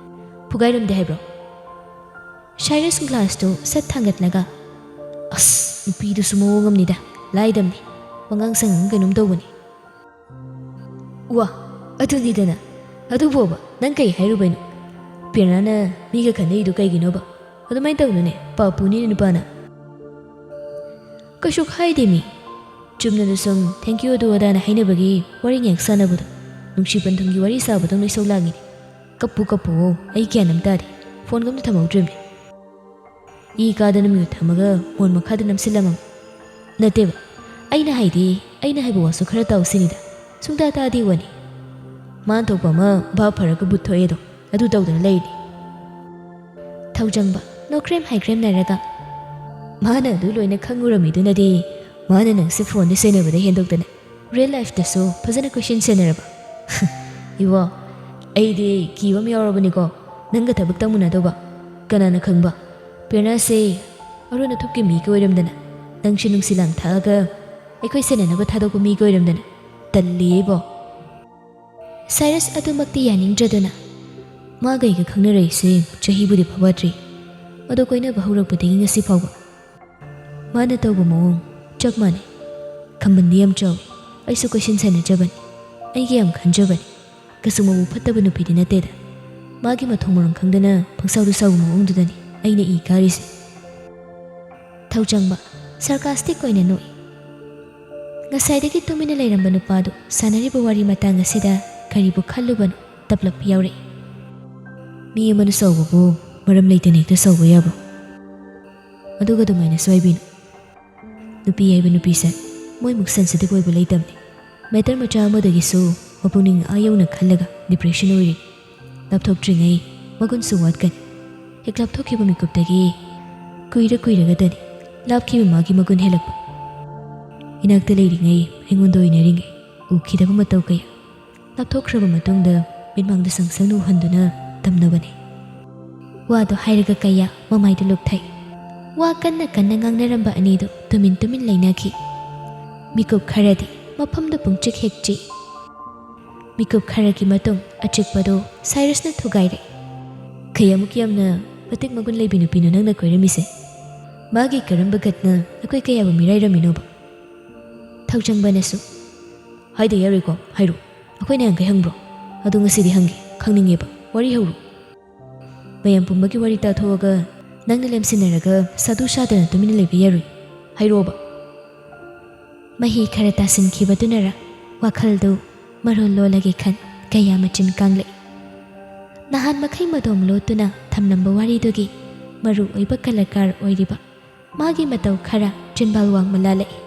ꯐꯨꯒꯥꯏꯔꯝꯗꯦ ꯍꯥꯏꯕ꯭ꯔꯣ?" ꯁꯥꯏꯔꯁ ꯒ꯭ꯂꯥꯁꯇꯨ ꯁꯠ ꯊꯥꯡꯒꯠꯂꯒ, "ꯑꯁ, ꯅꯨꯄꯤꯗꯨꯁꯨ ꯃꯑꯣꯡ ꯑꯃꯅꯤꯗ, ꯂꯥꯏꯗꯝꯅꯤ, ꯋꯥꯉꯥꯡ ꯁꯉꯥꯡ ꯀꯩꯅꯣꯝ ꯇꯧꯕꯅꯤ"꯫ "ꯋꯥ, ꯑꯗꯨꯅꯤꯗꯅ꯫ ꯑꯗꯨꯕꯣꯕ ꯅꯪ ꯀꯩ ꯍꯥꯏꯔꯨꯕꯩꯅꯣ? ꯄꯤꯔꯅꯥꯅ ꯃꯤꯒ ꯈꯟꯅꯩꯗꯨ ꯀꯩꯒꯤꯅꯣꯕ? ꯑꯗꯨꯃꯥꯏꯅ ꯇꯧꯅꯨꯅꯦ, ꯄꯥꯞ ꯄꯨꯅꯤꯅꯦ ꯅꯨꯄꯥꯅ"꯫ "ꯀꯩꯁꯨ ꯀꯥꯏꯗꯦ ꯃꯤ꯫ ꯆꯨꯝꯅꯗ ꯁꯨꯝ thank you ꯑꯗꯨ ꯑꯗꯥꯅ ꯍꯥꯏꯅꯕꯒꯤ ꯋꯥꯔꯤ ꯉꯥꯏꯍꯥꯛ ꯁꯥꯟꯅꯕꯗꯣ, ꯅꯨꯡꯁꯤ ꯄꯟꯊꯨꯡꯒꯤ ꯋꯥꯔꯤ ꯁꯥꯕꯗꯧꯅ ꯏꯁꯧ ꯂꯥꯡꯉꯤꯅꯦ꯫ ꯀꯞꯄꯨ ꯀꯞꯄꯨ, ꯑꯩ ꯒ꯭ꯌꯥꯟ ꯑꯃ ꯇꯥꯗꯦ꯫ ꯐꯣꯟꯒ ꯑꯝꯇ ꯊꯝꯍꯧꯗ꯭ꯔꯤꯕꯅꯦ꯫ ꯏ ꯀꯥꯗꯅ ꯃꯤꯍꯨꯠ ꯊꯝꯃꯒ ꯃꯣꯟ ꯃꯈꯥꯗ ꯅꯝꯁꯤꯜꯂꯝꯃꯝ꯫ ꯅꯠꯇꯦꯕ, ꯑꯩꯅ ꯍꯥꯏꯗꯤ, ꯑꯩꯅ ꯍꯥꯏꯕ ꯋꯥꯁꯨ ꯈꯔ ꯇꯥꯎ ꯁꯤꯅꯤꯗ꯫ ꯁꯨꯡꯇꯥ ꯇꯥꯗꯦ ꯋꯥꯅꯤ꯫ ꯃꯥꯟ ꯊꯣꯛꯄ ꯑꯃ ꯚꯥꯞ ꯐꯔꯒ ꯕꯨꯠ ꯊꯣꯛꯑꯦꯗꯣ, ꯑꯗꯨ ꯇꯧꯗꯅ ꯂꯩꯔꯤꯅꯤ"꯫ ꯊꯧꯖꯪꯕ ꯅꯣꯛꯈ꯭ꯔꯦꯝ ꯍꯥꯏꯈ꯭ꯔꯦꯝꯅꯔꯒ, "ꯃꯥꯅ ꯑꯗꯨ ꯂꯣꯏꯅ ꯈꯪꯉꯨꯔꯝꯃꯤꯗꯨꯅꯗꯤ ꯃꯥꯅ ꯅꯪꯁꯦ ꯐꯣꯟꯗ ꯁꯦꯟꯅꯕꯗ ꯍꯦꯟꯗꯣꯛꯇꯅ ꯔꯤꯌꯦꯜ ꯂꯥꯏꯐꯇꯁꯨ ꯐꯖꯅ ꯀꯣꯏꯁꯦꯟ ꯁꯦꯟꯅꯔꯕ"꯫ "ꯏꯕꯣ, ꯑꯩꯗꯤ ꯀꯤꯕ ꯑꯃ ꯌꯥꯎꯔꯕꯅꯤꯀꯣ, ꯅꯪꯒ ꯊꯕꯛ ꯇꯧꯃꯤꯟꯅꯗꯧꯕ꯫ ꯀꯅꯥꯅ ꯈꯪꯕ, ꯄꯤꯔꯅꯥꯁꯦ ꯑꯔꯣꯟ ꯑꯊꯨꯞꯀꯤ ꯃꯤꯒ ꯑꯣꯏꯔꯝꯗꯅ, ꯅꯪꯁꯦ ꯅꯨꯡꯁꯤ ꯂꯥꯡ ꯊꯥꯛꯑꯒ ꯑꯩꯈꯣꯏ ꯁꯦꯟꯅꯅꯕ ꯊꯥꯗꯣꯛꯄ ꯃꯤꯒ ꯑꯣꯏꯔꯝꯗꯅ꯫ ꯇꯜꯂꯤꯌꯦ ꯏꯕꯣ"꯫ ꯁꯥꯏꯔꯁ ꯑꯗꯨꯃꯛꯇꯤ ꯌꯥꯅꯤꯡꯗ꯭ꯔꯗꯨꯅ, "ꯃꯥꯒ ꯑꯩꯒ ꯈꯪꯅꯔꯛꯏꯁꯦ ꯆꯍꯤꯕꯨꯗꯤ ꯐꯥꯐꯠꯇ꯭ꯔꯤ, ꯑꯗꯣ ꯀꯣꯏꯅꯕ ꯍꯧꯔꯛꯄꯗꯒꯤ ꯉꯁꯤ ꯐꯥꯎꯕ ꯃꯥꯅ ꯇꯧꯕ ꯃꯑꯣꯡ ꯆꯞ ꯃꯥꯟꯅꯩ꯫ ꯈꯝꯕꯟꯗꯤ ꯌꯥꯝ ꯆꯥꯎꯏ꯫ ꯑꯩꯁꯨ ꯀꯣꯏꯁꯟ ꯁꯥꯟꯅꯖꯕꯅꯤ, ꯑꯩꯒꯤ ꯌꯥꯝ ꯈꯟꯖꯕꯅꯤ꯫ ꯀꯩꯁꯨ ꯃꯕꯨꯛ ꯐꯠꯇꯕ ꯅꯨꯄꯤꯗꯤ ꯅꯠꯇꯦꯗ꯫ ꯃꯥꯒꯤ ꯃꯊꯣꯡ ꯃꯔꯝ ꯈꯪꯗꯅ ꯄꯪꯁꯥꯎꯗ ꯁꯥꯎꯕ ꯃꯑꯣꯡꯗꯨꯗꯅꯤ ꯑꯩꯅ ꯏ ꯀꯥꯔꯤꯁꯦ"꯫ ꯊꯧꯖꯪꯕ ꯁꯥꯔꯀꯥꯁꯇꯤꯛ ꯑꯣꯏꯅ ꯅꯣꯛꯏ꯫ ꯉꯁꯥꯏꯗꯒꯤ ꯇꯨꯃꯤꯟꯅ ꯂꯩꯔꯝꯕ ꯅꯨꯄꯥꯗꯨ ꯁꯥꯟꯅꯔꯤꯕ ꯋꯥꯔꯤ ꯃꯇꯥꯡ ꯑꯁꯤꯗ ꯀꯔꯤꯕꯨ ꯈꯜꯂꯨꯕꯅꯣ ꯇꯞꯂꯞ ꯌꯥꯎꯔꯛꯏ꯫ "ꯃꯤ ꯑꯃꯅ ꯁꯥꯎꯕꯕꯨ ꯃꯔꯝ ꯂꯩꯇꯅ ꯍꯦꯛꯇ ꯁꯥꯎꯕ ꯌꯥꯕ꯭ꯔꯣ? ꯑꯗꯨꯒ ꯑꯗꯨꯃꯥꯏꯅꯁꯨ ꯍꯥꯏꯕꯤꯅꯨ꯫ ꯅꯨꯄꯤ ꯍꯥꯏꯕ ꯅꯨꯄꯤꯁꯦ ꯃꯣꯏꯃꯨꯛ sensitive ꯑꯣꯏꯕ ꯂꯩꯇꯕꯅꯤ꯫ Matter ꯃꯆꯥ ꯑꯃꯗꯒꯤꯁꯨ ꯃꯄꯨꯛꯅꯤꯡ ꯑꯥ ꯌꯧꯅ ꯈꯜꯂꯒ depression ꯑꯣꯏꯔꯤ꯫ ꯂꯥꯞꯊꯣꯛꯇ꯭ꯔꯤꯉꯩ ꯃꯒꯨꯟꯁꯨ ꯋꯥꯠꯀꯅꯤ꯫ ꯍꯦꯛ ꯂꯥꯞꯊꯣꯛꯈꯤꯕ ꯃꯤꯀꯨꯞꯇꯒꯤ ꯀꯨꯏꯔ ꯀꯨꯏꯔꯒꯗꯅꯤ ꯂꯥꯞꯈꯤꯕ ꯃꯥꯒꯤ ꯃꯒꯨꯟ ꯍꯦꯜꯂꯛꯄ꯫ ꯏꯅꯥꯛꯇ ꯂꯩꯔꯤꯉꯩ ꯑꯩꯉꯣꯟꯗ ꯑꯣꯏꯅꯔꯤꯉꯩ ꯎꯈꯤꯗꯕ ꯃꯇꯧ ꯀꯌꯥ꯫ ꯂꯥꯞꯊꯣꯛꯈ꯭ꯔꯕ ꯃꯇꯨꯡꯗ ꯃꯤꯠꯃꯥꯡꯗ ꯁꯪ ꯁꯪꯅ ꯎꯍꯟꯗꯨꯅ ꯇꯝꯅꯕꯅꯤ꯫ ꯋꯥꯗꯣ ꯍꯥꯏꯔꯒ ꯀꯌꯥ ꯃꯃꯥꯏꯗ ꯂꯨꯞꯊꯩ꯫ ꯋꯥ ꯀꯟꯅ ꯀꯟꯅ ꯉꯥꯡꯅꯔꯝꯕ ꯑꯅꯤꯗꯨ ꯇꯨꯃꯤꯟ ꯇꯨꯃꯤꯟ ꯂꯩꯅꯈꯤ꯫ ꯃꯤꯀꯨꯞ ꯈꯔꯗꯤ ꯃꯐꯝꯗ ꯄꯨꯡꯆꯤꯛ ꯍꯦꯛ ꯆꯤꯛꯏ꯫ ꯃꯤꯀꯨꯞ ꯈꯔꯒꯤ ꯃꯇꯨꯡ ꯑꯆꯤꯛꯄꯗꯨ ꯁꯥꯏꯔꯁꯅ ꯊꯨꯒꯥꯏꯔꯦ꯫ "ꯀꯌꯥꯃꯨꯛ ꯌꯥꯝꯅ ꯃꯇꯤꯛ ꯃꯒꯨꯟ ꯂꯩꯕꯤ ꯅꯨꯄꯤꯅꯣ ꯅꯪꯅ ꯀꯣꯏꯔꯝꯃꯤꯁꯦ? ꯃꯥꯒꯤ ꯀꯔꯝꯕ ꯒꯠꯅ ꯑꯩꯈꯣꯏ ꯀꯌꯥꯕꯨ ꯃꯤꯔꯥꯏꯔꯝꯃꯤꯅꯣꯕ?" ꯊꯧꯖꯪꯕꯅꯁꯨ, "ꯍꯥꯏꯗ ꯌꯥꯔꯣꯏꯀꯣ, ꯍꯥꯏꯔꯣ꯫ ꯑꯩꯈꯣꯏꯅ ꯌꯥꯡꯈꯩ ꯍꯪꯕ꯭ꯔꯣ? ꯑꯗꯣ ꯉꯁꯤꯗꯤ ꯍꯪꯒꯦ, ꯈꯪꯅꯤꯡꯉꯦꯕ꯫ ꯋꯥꯔꯤ ꯍꯧꯔꯣ꯫ ꯃꯌꯥꯝ ꯄꯨꯝꯕꯒꯤ ꯋꯥꯔꯤ ꯇꯥꯊꯣꯛꯑꯒ ꯅꯪꯅ ꯂꯦꯝꯁꯤꯟꯅꯔꯒ ꯁꯥꯗꯨ ꯁꯥꯗꯅ ꯇꯨꯃꯤꯟꯅ ꯂꯩꯕ ꯌꯥꯔꯣꯏ꯫ ꯍꯥꯏꯔꯛꯑꯣꯕ꯫" ꯃꯍꯤ ꯈꯔ ꯇꯥꯁꯤꯟꯈꯤꯕꯗꯨꯅꯔ ꯋꯥꯈꯜꯗꯨ ꯃꯔꯣꯜ ꯂꯣꯜꯂꯒꯦ ꯈꯟ ꯀꯌꯥ ꯃꯆꯤꯟ ꯀꯥꯡꯂꯛꯏ꯫ ꯅꯍꯥꯟ ꯃꯈꯩ ꯃꯗꯣꯝ ꯂꯣꯠꯇꯨꯅ ꯊꯝꯂꯝꯕ ꯋꯥꯔꯤꯗꯨꯒꯤ ꯃꯔꯨ ꯑꯣꯏꯕ ꯀꯂꯥꯀꯥꯔ ꯑꯣꯏꯔꯤꯕ ꯃꯥꯒꯤ ꯃꯇꯧ ꯈꯔ ꯆꯤꯟꯕꯥꯜ ꯋꯥꯡꯃ ꯂꯥꯜꯂꯛꯏ꯫